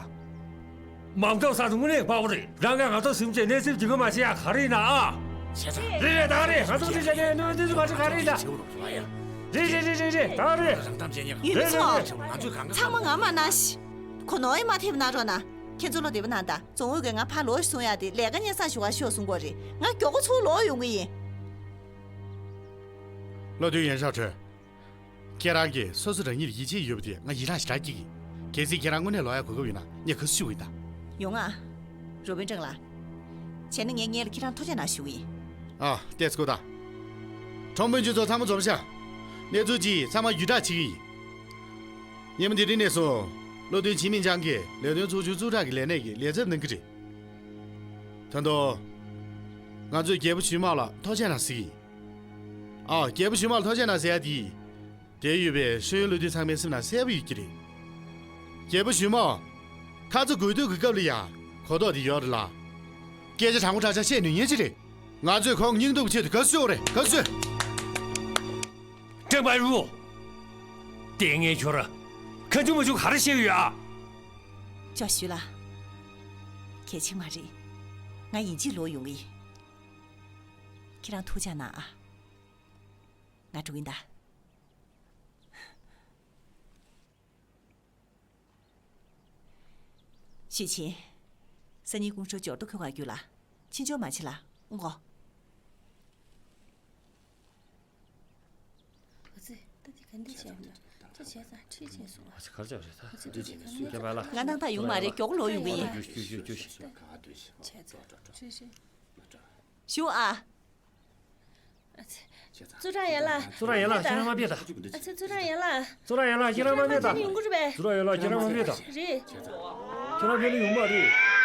མ་འདང་ས་དངོས་གནས་དཔའ་བོ་རེད། རང་གིས་ང་ཚོ་ཟིན་བྱས་གནས་ཚུལ་སྒྲིག་གི་མ་བྱེད་ཡ་ག་རེ་ཡིན་ན་ཨ། བྱས་ཙང་། རེད་རེད། ད་རེད། ང་ཚོ་འདི་བྱས་ནས་གནས་ཚུལ་མ་འགྲིག་ག་རེ་ཡིན་ན། རེད་རེད་རེད་རེད་རེད། ད་རེད། རང་གཏམ་བྱས་ཉེ་ག་ཡུལ་མི་ཚོ། ཚང་མ་ང་མ་ན་ཤི། གོ་ནོར་ཡ་མ་ཐེབས་གནང་རོགས་གནང་། ཁྱེད་ཚོ་བློ་བདེ་པོ་གནང་དང་། རྫོང་ཨུད་ཀྱིས་ང་ཕར་ལོག་གསུང་ཡ་དེ་ལས་ཀ་སྙན་སེང་ཞུ་བར་ཤོག་གསུང་གི་ཡོད་རེད། ང་མགྱོགས་པོ་ཚུར་ལོག་ཡོང་གི་ཡིན། བློ་མཐུན་ཡན་ཞའོ་ཁྲོན། ཁྱེད་རང་གིས་སོ་སོ་རང་ཉིད་ལ་ཡིད་ཆེས་ཡོད་པ་དེ་ང་ཡི་རངས་ཞེ་དྲག་སྐྱེ་གི། གལ་སྲིད་ཁྱེད་རང་དངོས་གནས་ལོག་ཡ་གོ་སྐབས་ཡོད་ན་ངས་ག་ཚོད་ཞུ་གི་ཡིན་ད། ཡོང་ང་། རུ་དཔོན་ཀྲང་ལགས། བྱས་ན་ངས་སྔོན་ལ་ཁྱེད་རང་ཐུགས་རྗེ་གནང་ཞུ་གི་ཡིན། ཨ། ལྟས་སྐུ་དང་། གྲོང་དཔོན་ཁྱོད་ཚོ་ཚང་མ་འཛོམས་ཤག་གནས་ཚུལ་ཅིག་ཚང་མ་བརྒྱུད་བསྒྲགས་བྱེད་ཀྱི་ཡིན། ཉིན་མོ་འདི་རིང་ནས་བཟུང་། བློ་མཐུན་ཆིན་མིན་ཅང་གིས་ལས་དོན་ཚོགས་ཆུང་ཙུའུ་ཀྲང་གི་ལས་གནས་ཀྱི་ལས་ཚབ་གནང་གི་རེད། ད་དུང་། ང་ཚོས་རྒྱལ་པོ་ཞུས་མའོ་ལ་ཐུགས་རྗེ་གནང་ཟེར་གྱི་ཡིན། ཨ། རྒྱལ་པོ་ཞུས་མའོ་ལ་ཐུགས་རྗེ་གནང་ཟེར་ཡ་དེ། དེར་ཡོད་པའི་ཤེས་ཡོན་བློ་མཐུན་ཚང་མའི་སེམས་ནང་གསལ་པོ་ཡོད་ཀྱི་རེད། རྒྱལ་པོ་ཞུས་མའོ། ཁ་ཚ་དགོས་གཏུག་གི་སྐབས་ལ་ཡང་གོ་རྟོགས་དེ་ཡོད་རེད་ལ། སྐད་ཆ་དྲང་པོ་དྲང་བཞག་བཤད་ནུས་མཁན་ཅིག་རེད། ང་ཚོས་ཁོང་སྙིང་སྟོབས་ཆེད་དུ་དགའ་བསུ་ཞུ་དགོས་རེད། དགའ་བསུ་ཞུ། ཀྲེང་པའེ་རུའུ། ལྟས་ངན་ཁྱོད་ར། ཁ་མཆུ་མ་མཆུ་ག་རེ་བཤད་ཀྱི་ཡོད་ཨ། ཅོ་ཞུས་ལགས། གལ་ཆེན་མ་རེད། ང་ཡིན་གཅིག་ལོག་ཡོང་གི་ཡིན། ཁྱེད་རང་ཐུགས་རྗེ་གནང་ཨ། ང་འགྲོ་གི་ཡིན་ད། ཞུས་ཆིན། སང་ཉིན་ཀུང་ཧྲེ་འབྱོར་ཐོ་འཁུར་གར་རྒྱུགས་ལ། ཕྱིན་ཆད་མ་བརྗེད་ལ། ཨང་གོ། ཨ་ཙི། ད་དེ་ག་འདྲ་བྱས་ཡོད་ན། ཁྲིད་བྱས་ཙང་ཁྲིད་བྱས་སོང་། ཨ་ཙི་གར་ཅག་རེད་ད། ཁྲིད་བྱས་ཙང་། ང་ནང་ད་ཡོང་མ་རེད། མགྱོགས་ལོག་ཡོང་གི་ཡིན། རྒྱུགས་རྒྱུགས་རྒྱུགས་རྒྱུགས། བྱས་ཙང་ཁྲིད་བྱས། ཞུ་ཨ། ཨ་ཙི། ཙུའུ་ཀྲང་ཡན་ལགས། ཙུའུ་ཀྲང་ཡན་ལགས་ཁྱེད་རང་མ་ཕེབས་ད། ཨ་ཙི་ཙུའུ་ཀྲང་ཡན་ལགས། ཙུའུ་ཀྲང་ཡན་ལགས་ཁྱེད་རང་མ་ཕེབས་ད། ཁྱེད་རང་ཕེབས་ན་ཡོང་གི་རེད་པས། ཙུའུ་ཀྲང་ཡན་ལགས་ཁྱེད་རང་མ་ཕེབས་ད། རེད། ཁྱེད་རང་ཕེབས་ན་ཡོང་མ་རེད།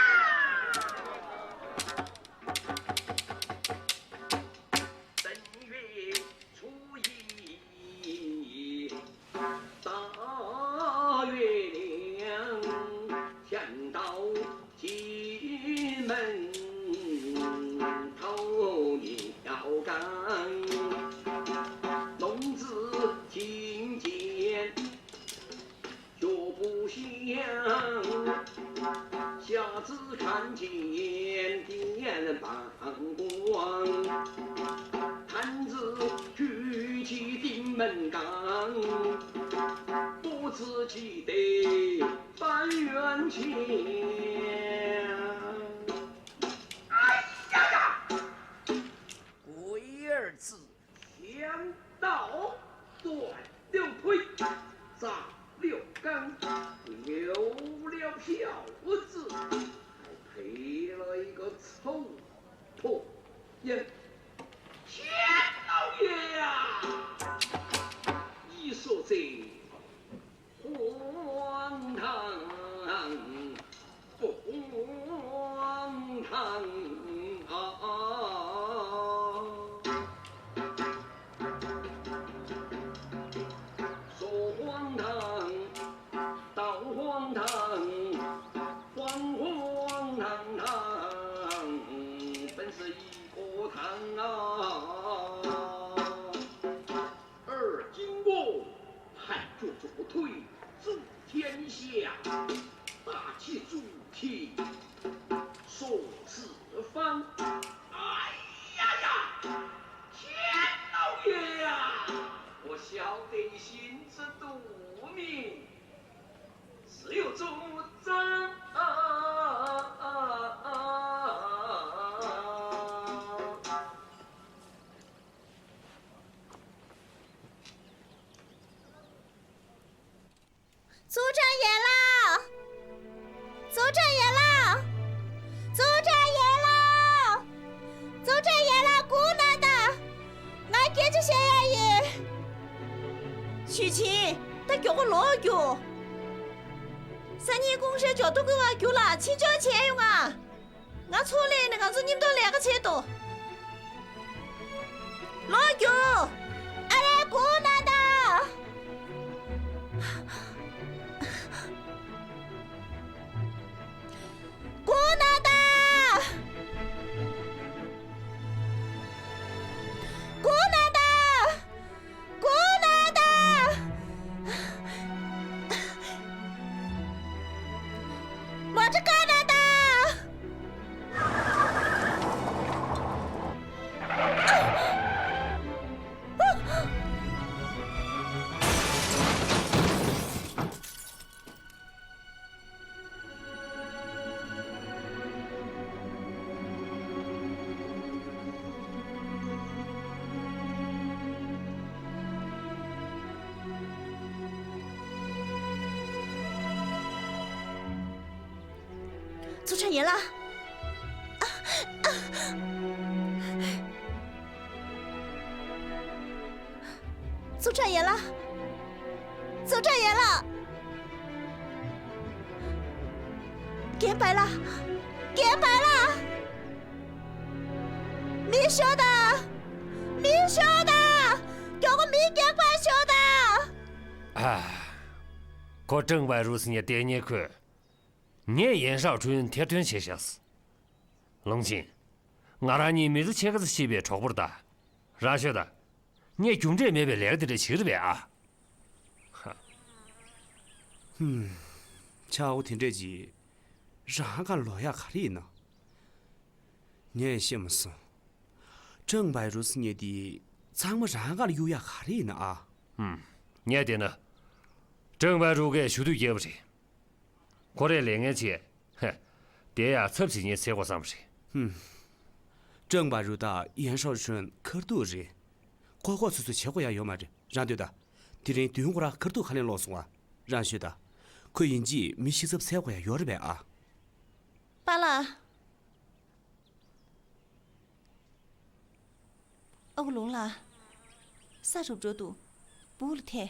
ཙུའུ་ཀྲང་ཡན་ལགས། ཙུའུ་ཀྲང་ཡན་ལགས། ཙུའུ་ཀྲང་ཡན་ལགས། ཙུའུ་ཀྲང་ཡན་ལགས་སྒུག་གནང་དང་། ང་སྐད་ཆ་བཤད་ཡ་ཡིན། ཞུས་ཆིན། ད་མགྱོགས་པོ་ལོག་རྒྱུགས། སང་ཉིན་ཀུང་ཧྲེ་ཇོ་ཏོ་ཀུན་དབང་རྒྱུགས་ལ་ཕྱི་འཇོག་བྱས་ཡོང་ང་། ང་ཚོ་ལས་ནས་ང་ཚོ་མཉམ་དུ་ལས་ཀ་བྱེད་དོ། ལོག་རྒྱུགས། ཨ་རེ་སྒུག་གནང་དང་། སྒུག་གནང་དང་། སྒུག་གནང་དང་། སྒུག་གནང་དང་། མོ་ཊ་བཀག་གནང་དང་། ཙུའུ་ཀྲང་ཡན་ལགས། ཙུའུ་ཀྲང་ཡན་ལགས། ཙུའུ་ཀྲང་ཡན་ལགས། རྒན་པཱ་ལགས། རྒན་པཱ་ལགས། མི་ཤོག་དང་། མི་ཤོག་དང་། མགྱོགས་པོ་མི་རྒྱག་པར་ཤོག་དང་། ཨ། ཁོ་ཀྲང་པའེ་རུའུ་ཟེར་མཁན་དེ་ཉེ་ཁོས། ངས་ཡན་ཧྲའོ་ཁྲུན་ཐེར་འདོན་བྱས་བཞག་ལུང་ཆེན། ང་རང་གཉིས་མི་ཚེ་ཕྱེད་ཀ་ཙམ་སྐྱིད་པའི་གྲོགས་པོར་གདའ། རང་ཤོད་དང་། ངས་རྒྱུ་འབྲས་མེད་པའི་ལས་ཀ་དེ་འདྲ་བྱེད་ཀྱི་རེད་པས་ཨ། ཧ། ཧུམ། ཆག་སྒོ་དེ་འདྲས་ཀྱིས་རང་དགར་ལོག་ཡག་ག་རེ་ཡིན་ན། ངས་ཤེས་མ་སོང་། ཀྲང་པའེ་རུའུ་ཟེར་མཁན་དེ་ཚང་མ་རང་དགར་གཡུག་ཡག་ག་རེ་ཡིན་ན་ཨ། ཧུམ། ངས་བལྟས་ན། ཀྲང་པའེ་རུའུ་གིས་ཞུ་གཏུག་བརྒྱབ་པ་རེད། ཁོ་རས་ལས་ངན་བྱས། ཧེ། དེ་ཡང་ཚབ་བྱེད་མཁན་བཙལ་དགོས་བསམ་པ་རེད། ཧུམ། ཀྲང་པའེ་རུའུ་དང་ཡན་ཧྲའོ་ཧྲུན་ཁ་ཐུག་རེད། ཁོ་ཁོ་སོ་སོ་བྱེད་དགོས་ཡག་ཡོད་མ་རེད། རང་སྡོད་དང་། དེ་རིང་མདུན་སྐོར་ཁ་ཐུག་ཁ་ལན་སློག་སོང་ང་། རང་ཤོད་ད། ཁོ་ཡིན་གཅིག་མི་ཤི་ཚབ་འཚོལ་དགོས་ཡ་ཡོད་རེད་པས་ཨ། པཱ་ལགས། ཨ་ཁུ་ལུང་ལགས། ས་རུབ་འགྲོ་འདུག་སྦུག་ལ་ཐལ།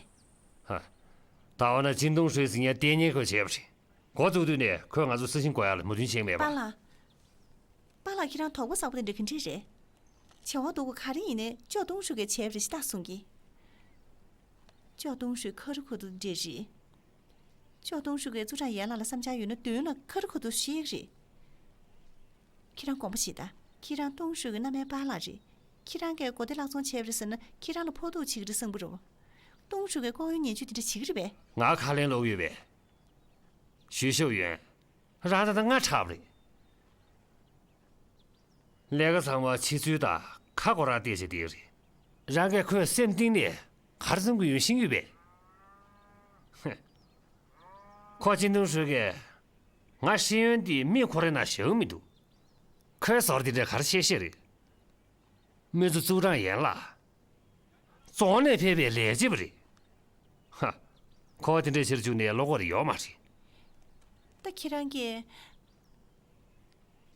ཧ། ད་འོ་ན་ཅིན་ཏུང་ཧྲུའེ་ཟེར་མཁན་ལྟས་ངན་ཁོས་བྱས་པ་རེད། འགོ་བཙུགས་དུས་ནས་ཁོས་ང་ཚོ་ས་ཞིང་བགོ་ཡག་ལ་མོས་མཐུན་བྱེད་ཀྱི་མེད་པ། པཱ་ལགས། པཱ་ལགས་ཁྱེད་རང་དོགས་པ་ཟ་བོ་དེ་འདྲ་ག་འདྲས་རེད། བྱེད་དབང་འདུག་གོ། ག་རེ་ཡིན་ནའི་ཅོ་ཏུང་ཧྲུའེ་གིས་བྱས་པ་རེད་ཞེ་དྲག་གསུང་གི། ཅོ་ཏུང་ཧྲུའེ་ཁ་རུ་ཁ་ཐུག་འདྲ་རེད། ཅོ་ཏུང་ཧྲུའེ་གིས་ཙུའུ་ཀྲང་ཡན་ལགས་ལ་བསམ་འཆར་ཡོད་ན་མདུན་ལ་ཁ་རུ་ཁ་ཐུག་བཤད་ཀྱི་རེད། ཁྱེད་རང་དགོངས་པ་བཞེས་ད། ཁྱེད་རང་ཏུང་ཧྲུའེ་གི་མནའ་མའི་པཱ་ལགས་རེད། ཁྱེད་རང་གིས་གོ་བདེ་བརླག་ཚོང་བྱས་པ་རེད་ཟེར་ན་ཁྱེད་རང་ལ་ཕོག་ཐུག་བྱེད་ཀྱི་རེད་བསམ་གྱི་རེད་བ། ཏུང་ཧྲུའེ་གིས་ལྐོག་གཡོ་ཉེས་སྤྱོད་དེ་འདྲ་བྱེད་ཀྱི་རེད་པས། ང་ཁ་ལན་སློག་ཡོད་པས། ཞུས་ཤོག་ཡོན། རང་ད་ལྟ་སྔ་དྲགས་པ་རེད། ལས་ཀ་ཚང་མ་ཕྱི་ཚུལ་དང་ཁ་སྐོར་ར་བལྟས་བྱས་བསྡད་ཀྱི་རེད། རང་གིས་ཁོའི་སེམས་གཏིང་ནས་ག་རེ་བསམ་གྱི་ཡོད་ཤེས་ཀྱི་ཡོད་པས། ཧེ། ཁོ་ཅིན་ཏུང་ཧྲུའེ་གིས་ང་ཤེས་ཡོན་འདི་མི་ཁོ་རའི་ནང་བཞག་གི་མི་འདུག་ཁོའི་ཟོར་འདི་འདྲ་ག་རེ་བཤད་བཤད་རེད། མི་ཚོ་ཙུའུ་ཀྲང་ཡན་ལགས། རྫོང་ནས་ཕེབས་པའི་ལས་བྱེད་པ་རེད། ཧ། ཁོ་དེ་འདྲའི་ཕྱིར་བཅུག་ནས་བློ་ཁོག་རེ་ཡོད་མ་རེད། ད་ཁྱེད་རང་གིས་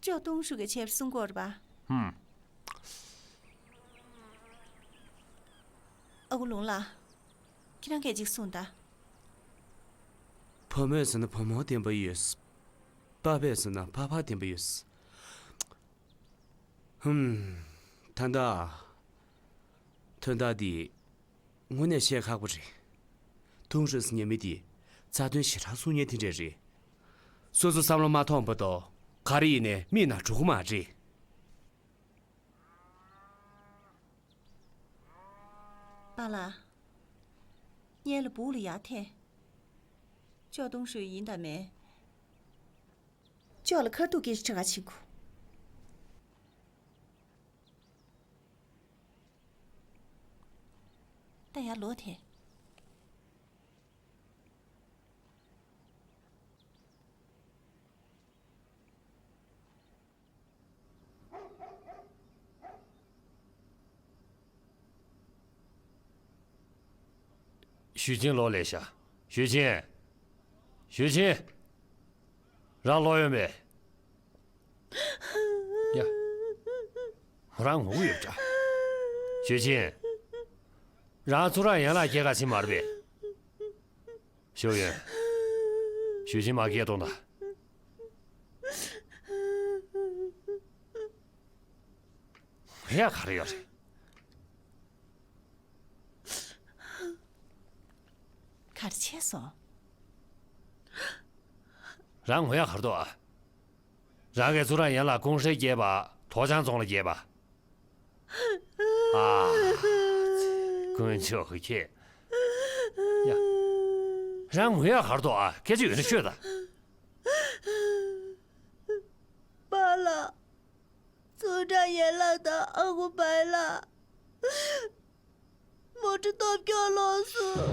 ཅོ་ཏུང་ཧྲུའེ་གིས་བྱས་པ་གསུང་གི་ཡོད་རེད་པ། ཧུམ། ཨ་ཁུ་ལུང་ལགས། ཁྱེད་རང་སྐད་ཅིག་གསུངས་དང་། བུ་མོས་ཟེར་ན་བུ་མོ་བདེན་པ་ཡོད། པ་ཕས་ཟེར་ན་པ་ཕ་བདེན་པ་ཡོད། ཧུམ། ད་ལྟ། དོན་དག་འདི་དངོས་གནས་བཤད་ཁག་པོ་རེད། ཏུང་ཧྲུའེ་ཟེར་མཁན་མི་དེ་རྩ་དོན་ཞེ་དྲག་གསུང་མཁན་དེ་འདྲས་རེད། སོ་སོ་བསམ་བློ་མ་ཐོངས་བར་དུ་ག་རེ་ཡིན་ནའི་མིག་ནང་འགྲོ་གི་མ་རེད། པཱ་ལགས། སྔོན་ལ་སྦུག་ལ་ཡར་ཐལ། ཅོ་ཏུང་ཧྲུའེ་ཡིན་དང་མིན། ཅོ་ལ་ཁ་ཐུག་སྐད་ཆ་དྲི་ག་ཕྱིན་གོ། ད་ཡར་ལོག་ཐལ། ཞུས་ཅིན་ལོག་སླེབས་ཤག་ཞུས་ཅིན། ཞུས་ཅིན། རང་ལོག་ཡོང་པས། ཡ། ཁོ་རང་ངུ་གི་ཡོད་འདྲ། ཞུས་ཅིན། རང་ཙུའུ་ཀྲང་ཡན་ལགས་སྐྱེལ་ག་ཕྱིན་མ་རེད་པས། ཞུས་ཡོན། ཞུས་ཅིན་མ་སྐད་གཏོང་དང་། ངུ་ཡག་ག་རེ་ཡོད་རེད། ག་རེ་བྱས་སོང་། རང་ངུ་ཡག་ག་རེ་འདུག་ཨ། རང་གིས་ཙུའུ་ཀྲང་ཡན་ལགས་ཀུང་ཧྲེ་སྐྱེལ་བ་ཐོག་ཆང་རྫོང་ལ་སྐྱེལ་བ། ཨ། དཀོན་མཆོག་གི་ཁྱེད། ཡ། རང་ངུ་ཡག་ག་རེ་འདུག་ཨ། སྐད་ཆ་ཡོད་ན་ཤོད་དང་། པཱ་ལགས། ཙུའུ་ཀྲང་ཡན་ལགས་དང་ཨ་ཁུ་བའི་ལགས། མོ་ཊ་སྟོབས་སྐྱོ་ལོག་སོང་།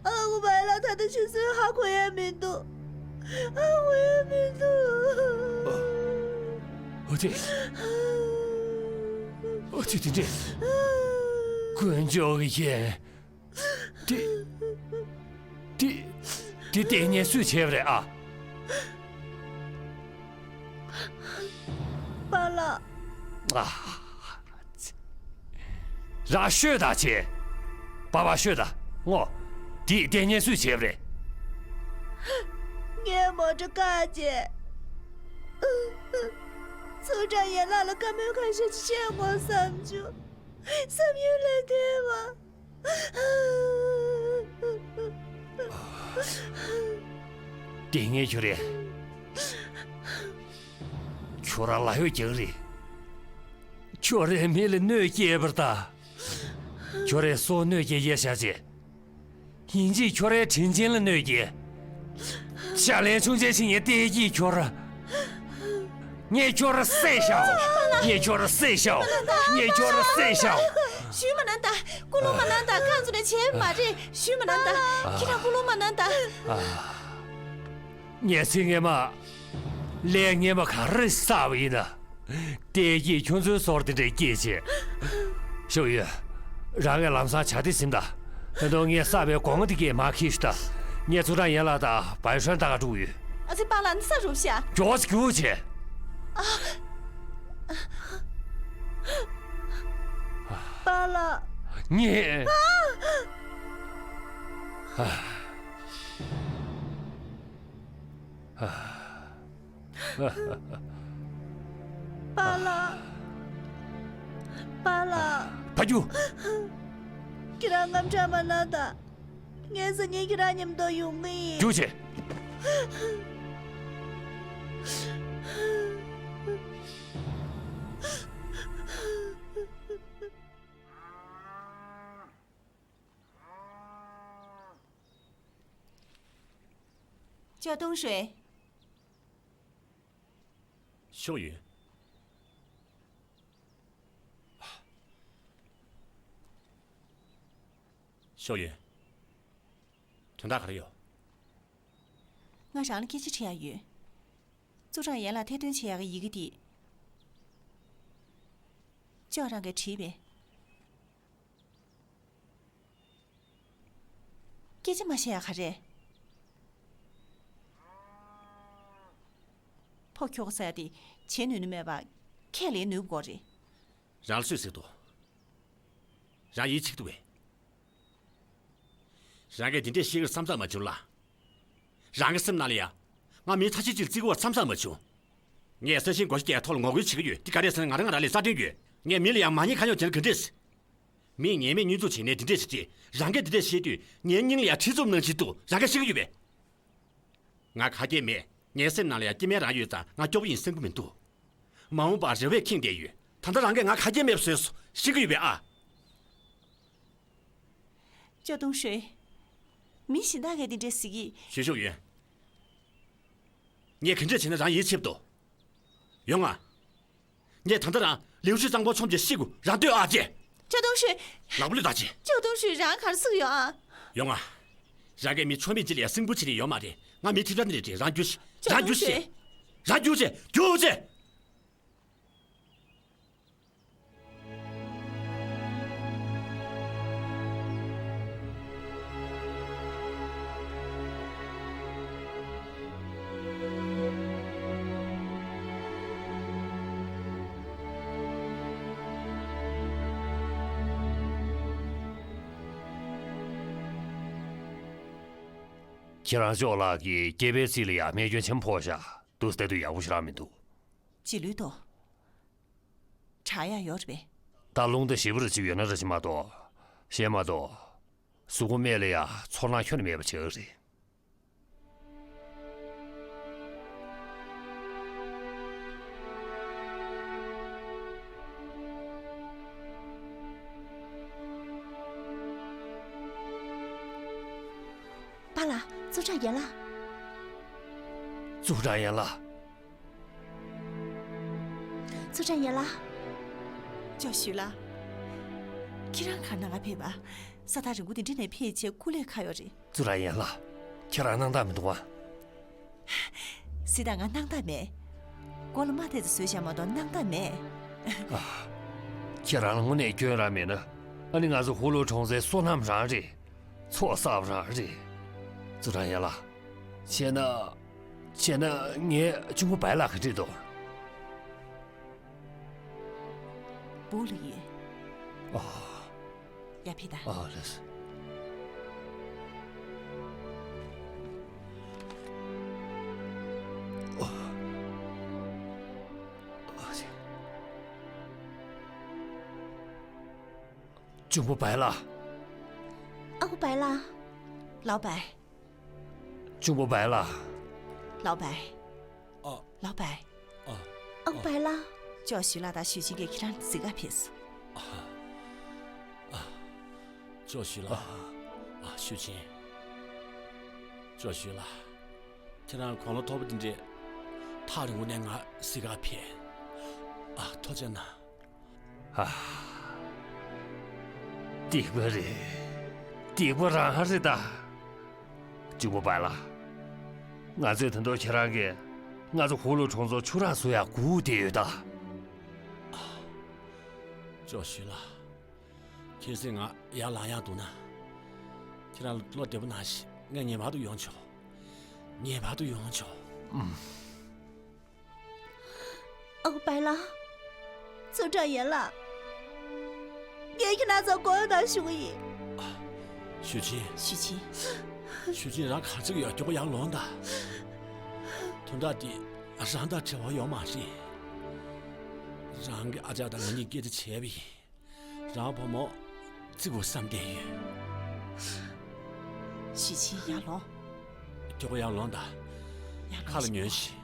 ཨ་ཁུ་བའི་ལགས་ད་ལྟ་ཆུ་ཚོད་ཧ་གོ་ཡ་མི་འདུག་ཧ་གོ་ཡ་མི་འདུག་ཨ་ཅེ། ཨ་ཅེ་དེ་འདྲས། དཀོན་མཆོག་གི་རྒྱལ། དེ། དེ། དེ་ལྟས་ངན་སུས་བྱས་པ་རེད་ཨ། པཱ་ལགས། ཨ། རང་ཤོད་དང་བྱས། པ་ཕ་ཤོད་དང་ངོ་། དེ་ལྟས་ངན་སུས་བྱས་པ་རེད། ངས་མོ་ཊ་བཀག་བྱས། ཙུའུ་ཀྲང་ཡན་ལགས་ལ་བཀའ་མོལ་ཁ་ཤས་ཅིག་བཤད་དགོས་བསམ་བྱུང་། བསམ་ཡུལ་ལས་འདས་པ། ལྟས་ངན་ཁྱོད་རེད། ཁྱོད་རང་ལ་གཡོག་རྒྱག་རེད། ཁྱོད་རའི་མི་ལ་གནོད་སྐྱེལ་བར་ད། ཁྱོད་རའི་སྲོག་གནོད་སྐྱེལ་ཡས་བྱ་བྱེད། ཡིན་གཅིག་ཁྱོད་རའི་དྲིན་ཅན་ལ་གནོད་སྐྱེལ། ཕྱག་ལན་ཆུང་ཆེན་ཞིག་ངས་སྟེར་གྱིས་ཁྱོད། ངས་ཁྱོད་བསད་ཤག་ངས་ཁྱོད་བསད་ཤག་ངས་ཁྱོད་བསད་ཤག་ཞུས་མ་གནང་ད། ཀུན་སློང་མ་གནང་ད། རྐང་བཙུགས་ནས་བྱས་མ་རེད། ཞུས་མ་གནང་ད། ཁྱེད་རང་ཀུན་སློང་མ་གནང་ད། ངས་ཚིག་ངན་མ། ལས་ངན་མ་ག་རེ་བསགས་པ་ཡིན་ན། ལྟས་ཀྱིས་ཁྱོད་ཚོའི་སོར་དེ་འདྲའི་སྐྱེས་བྱས། ཤོག་ཡོད། རང་གིས་ལམ་སང་བྱ་དེ་ཟིན་ད། ད་དུང་ངས་བསགས་པའི་སྒོ་ང་འདི་གས་མ་ཁེལ་ཤི་ད། ངས་ཙུའུ་ཀྲང་ཡན་ལགས་དང་བའི་ཧྲན་ལྟ་ག་འགྲོ་གི་ཡོད། ཨ་ཙི་པཱ་ལགས་ནི་ས་རུབ་ཤག་མགྱོགས་ཙམ་རྒྱུགས་བྱེད། པཱ་ལགས། ངས། པཱ་ལགས། པཱ་ལགས། ཕ་ཁྱུ། ཁྱེད་རང་དངངས་སྐྲག་མ་གནང་དང་། ངས་སང་ཉིན་ཁྱེད་རང་མཉམ་དུ་ཡོང་གི་ཡིན། རྒྱུགས་བྱེད། ཅོ་ཏུང་ཧྲུའེ། ཤོག་ཡུན། ཤོག་ཡུན། དོན་དག་ག་རེ་ཡོད། ང་རང་ལ་སྐད་ཆ་དྲི་ཡག་ཡོད། ཙུའུ་ཀྲང་ཡན་ལགས་ཐེར་འདོན་བྱེད་ཡག་གི་ཡི་གེ་འདི། ཅོ་རང་གིས་བྲིས་པས། སྐད་ཆ་མ་བཤད་ཡག་ག་རེ། ཕོ་ཁྱོ་ག་ཟེར་ཡག་དེ་བྱེད་ནུས་ནི་མེད་པ། ཁས་ལེན་ནུས་པ་དགོས་རེད། རང་ལ་སུས་ཟེར་འདུག་རང་ཡིད་ཆེས་འདུག་པས། རང་གིས་འདི་འདྲས་བཤད་ཀྱི་རེད་བསམ་ས་མ་བྱུང་ལ། རང་གི་སེམས་ནང་ལ་ཡ། ང་མི་ཐ་ཤལ་ཅིག་ལ་བརྩི་གི་ཡོད་བསམ་ས་མ་བྱུང་། ངས་ས་ཞིང་སྒོ་ཕྱེ་རྒྱག་ཐོག་ལ་ངོ་རྒོལ་བྱེད་ཀྱི་ཡོད། འདི་ག་རེ་ཟེར་ན་ང་རང་ང་རང་ལ་རྩ་དྲན་ཡོད། ངས་མི་ལ་ཡ་མ་ཉེས་ཁ་ཉོག་བྱས་ན་ག་འདྲས། མིས་ངན་སྨྲས་བསྙོན་འཛུགས་བྱས་ནས་འདི་འདྲས་བྱས་རྗེས་རང་གིས་འདི་འདྲས་བཤད་དུས་ངའི་སྙིང་ལ་ཡ་ཁྲི་འཛོམས་ནང་བཞིན་འདུག་རང་གིས་ཤེས་ཀྱི་ཡོད་པས། ང་ཁ་གྱེས་མེད། ངའི་སེམས་ནང་ལ་ཡ་སྐྱེ་དམན་རང་ཡོད་ཙང་ང་སྐྱོ་པོ་ཡིན་སེམས་ཀྱི་མི་འདུག་མ་འོངས་པར་རེ་བས་ཁེངས་བསྡད་ཡོད། ད་ལྟ་རང་གིས་ང་ཁ་གྱེས་མེད་པ་བཟོས་སོང་། ཤེས་ཀྱི་ཡོད་པས་ཨ། ཅོ་ཏུང་ཧྲུའེ། མི་གཞན་དག་གིས་འདི་འདྲས་ཟེར་གི། ཞུས་ཤོག་ཡོན། ངས་ག་འདྲས་བྱས་ན་རང་ཡིད་ཆེས་འདུག་ཡོང་ང་། ངས་ད་ལྟ་རང་ལིའུ་ཧྲི་གཙང་པོ་ཆོམ་གྱི་ཤི་གུ་རང་ལྟོས་ཨ་ཅེ། ཅོ་ཏུང་ཧྲུའེ། ལག་པ་བླུད་ད་ཅེ། ཅོ་ཏུང་ཧྲུའེ་རང་ག་རེ་ཟེར་གི་ཡོད་ཨ། ཡོང་ང་། རང་གིས་མི་ཆོ་མེད་ཅིག་ལ་ཡ་སེམས་ཁུར་བྱེད་ནི་ཡོད་མ་རེད། ང་མི་ཐེབས་རྩ་འདི་རེད་དྲན་རང་རྒྱུགས་ཤིག་ཅོ་རང་ཏུང་རྒྱུགས་ཤིག་ཧྲུའེ། རང་རྒྱུགས་ཤིག་རྒྱུགས་ཤིག་ཁྱེད་རང་ཅོག་ལགས་ཀྱིས་སྐྱེས་པའི་རྩིས་ལ་ཡང་རྨས་སྐྱོན་ཆེན་པོ་ཕོག་ཤག་ཏུ་ལྟ་དུས་ཡག་པོ་ཞེ་དྲག་མི་འདུག་རྗེས་ལུས་དོ། དྲག་ཡག་ཡོད་རེད་པས། ད་རླུང་རྟ་ཞེ་པོ་རེ་ཅིག་ཡོད་ན་རེ་ཅིག་མ་གཏོགས། གཞན་མ་གཏོགས། གཟུགས་པོ་སྨད་ལ་ཡང་ཚོར་སྣང་ཁྱོན་ནས་མེད་པ་ཆགས་ཀྱི་རེད། པཱ་ལགས། ཙུའུ་ཀྲང་ཡན་ལགས། ཙུའུ་ཀྲང་ཡན་ལགས། ཙུའུ་ཀྲང་ཡན་ལགས། ཅོ་ཞུས་ལགས། ཁྱེད་རང་ག་རེ་གནང་ག་ཕེབས་པ། ས་ཐག་རིང་པོ་དེ་འདྲ་ནས་ཕེབས་བྱས་སྐུ་ལས་ཁག་ཡོད་རེད། ཙུའུ་ཀྲང་ཡན་ལགས། ཁྱེད་རང་སྣང་དག་མི་འདུག་ཨ། སྲིད་ད་ང་སྣང་དག་མེད། མགོ་ལ་རྨ་དེ་ཚོ་བཟོས་བཞག་མ་གཏོགས་སྣང་དག་མེད། ཨ། ཁྱེད་རང་ལ་དངོས་གནས་སྐྱོན་རང་མེད་ན། ཨ་ནི་ང་ཚོ་ཧུ་ལུ་གྲོང་ཚོའི་བསོད་ནམས་རང་རེད། ཚོགས་བསགས་པ་རང་རེད། ཙུའུ་ཀྲང་ཡན་ལགས། བྱས་ན། བྱས་ན་ངའི་གཅུང་པོ་བའི་ལགས་ག་འདྲས་འདུག་སྦུག་ལ་ཡོད། ཨ། ཡར་ཕེབས་དང་། ཨ་ལགས་སོ། ཨ། ཨ་ཙི། གཅུང་པོ་བའི་ལགས། ཨ་ཁུ་བའི་ལགས། ལའོ་པའེ། གཅུང་པོ་བའི་ལགས། ལའོ་པའེ། ཨ། ལའོ་པའེ། ཨ། ཨ་ཁུ་བའི་ལགས། ཅོ་ཞུས་ལགས་དང་ཞུས་ཅིན་གྱིས་ཁྱེད་རང་གཟིགས་ག་ཕེབས་སོང་། ཨ། ཨ། ཅོ་ཞུས་ལགས། ཨ། ཨ། ཞུས་ཅིན། ཅོ་ཞུས་ལགས། ཁྱེད་རང་དགུང་ལོ་མཐོ་པོ་འདི་འདྲས་ཐག་རིང་པོ་ནས་ང་གཟིགས་ག་ཕེབས། ཨ། ཐུགས་རྗེ་གནང་། ཨ། སྡིག་པ་རེད། སྡིག་པ་རང་རེད་ད། གཅུང་པོ་བའི་ལགས། ང་ཚོས་ད་དུང་ཁྱེད་རང་གིས་ང་ཚོ་ཧུ་ལུ་གྲོང་ཚོར་ཆུ་རགས་བཟོ་ཡག་སྒུག་བསྡད་ཡོད་ད། ཅོ་ཞུས་ལགས། གལ་སྲིད་ང་ཡར་ལངས་ཡག་འདུག་ན། ཁྱེད་རང་བློ་བདེ་པོ་གནང་ཞིག་ང་ངེས་པར་དུ་ཡོང་ཆོག་ངེས་པར་དུ་ཡོང་ཆོག་ཨོ་པའི་ལགས། ཙུའུ་ཀྲང་ཡན་ལགས། ངས་ཁྱེད་རང་ཚོ་གོ་ཡོང་དང་ཞུ་གི་ཡིན། ཞུ་ཆིན། ཞུ་ཆིན། ཞུ་ཆིན། རང་ག་རེ་བྱེད་ཀྱི་ཡོད། མགྱོགས་པོ་ཡར་ལོངས་དང་། དོན་དག་འདི་རང་དང་འབྲེལ་བ་ཡོད་མ་རེད། རང་གི་ཨ་ཅག་དང་ང་གཉིས་སྐད་ཆ་བྱས་པ་ཡིན། རང་བུ་མོ་བརྩི་དགོས་བསམ་བསྡད་ཡོད། ཞུ་ཆིན། ཡར་ལོངས། མགྱོགས་པོ་ཡར་ལོངས་དང་། ཡར་ལོངས། ཁ་ལ་ཉོན་ཞིག་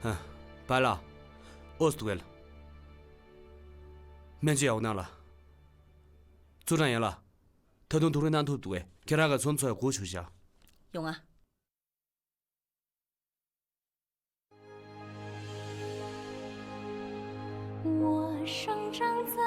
ཧ། པའི་ལགས། ཨོ་སི་ཏུ་ཝེལ། སྨན་བཅོས་ཡག་པོ་གནང་ལ། ཙུའུ་ཀྲང་ཡན་ལགས། ད་དུང་ཐུགས་རེ་གནང་ཐུབ་འདུག་གས། ཁྱེད་རང་ག་ཚོད་ཚོད་སྒུག་བཞུགས་བཞག་ཡོང་ང་། 我生长在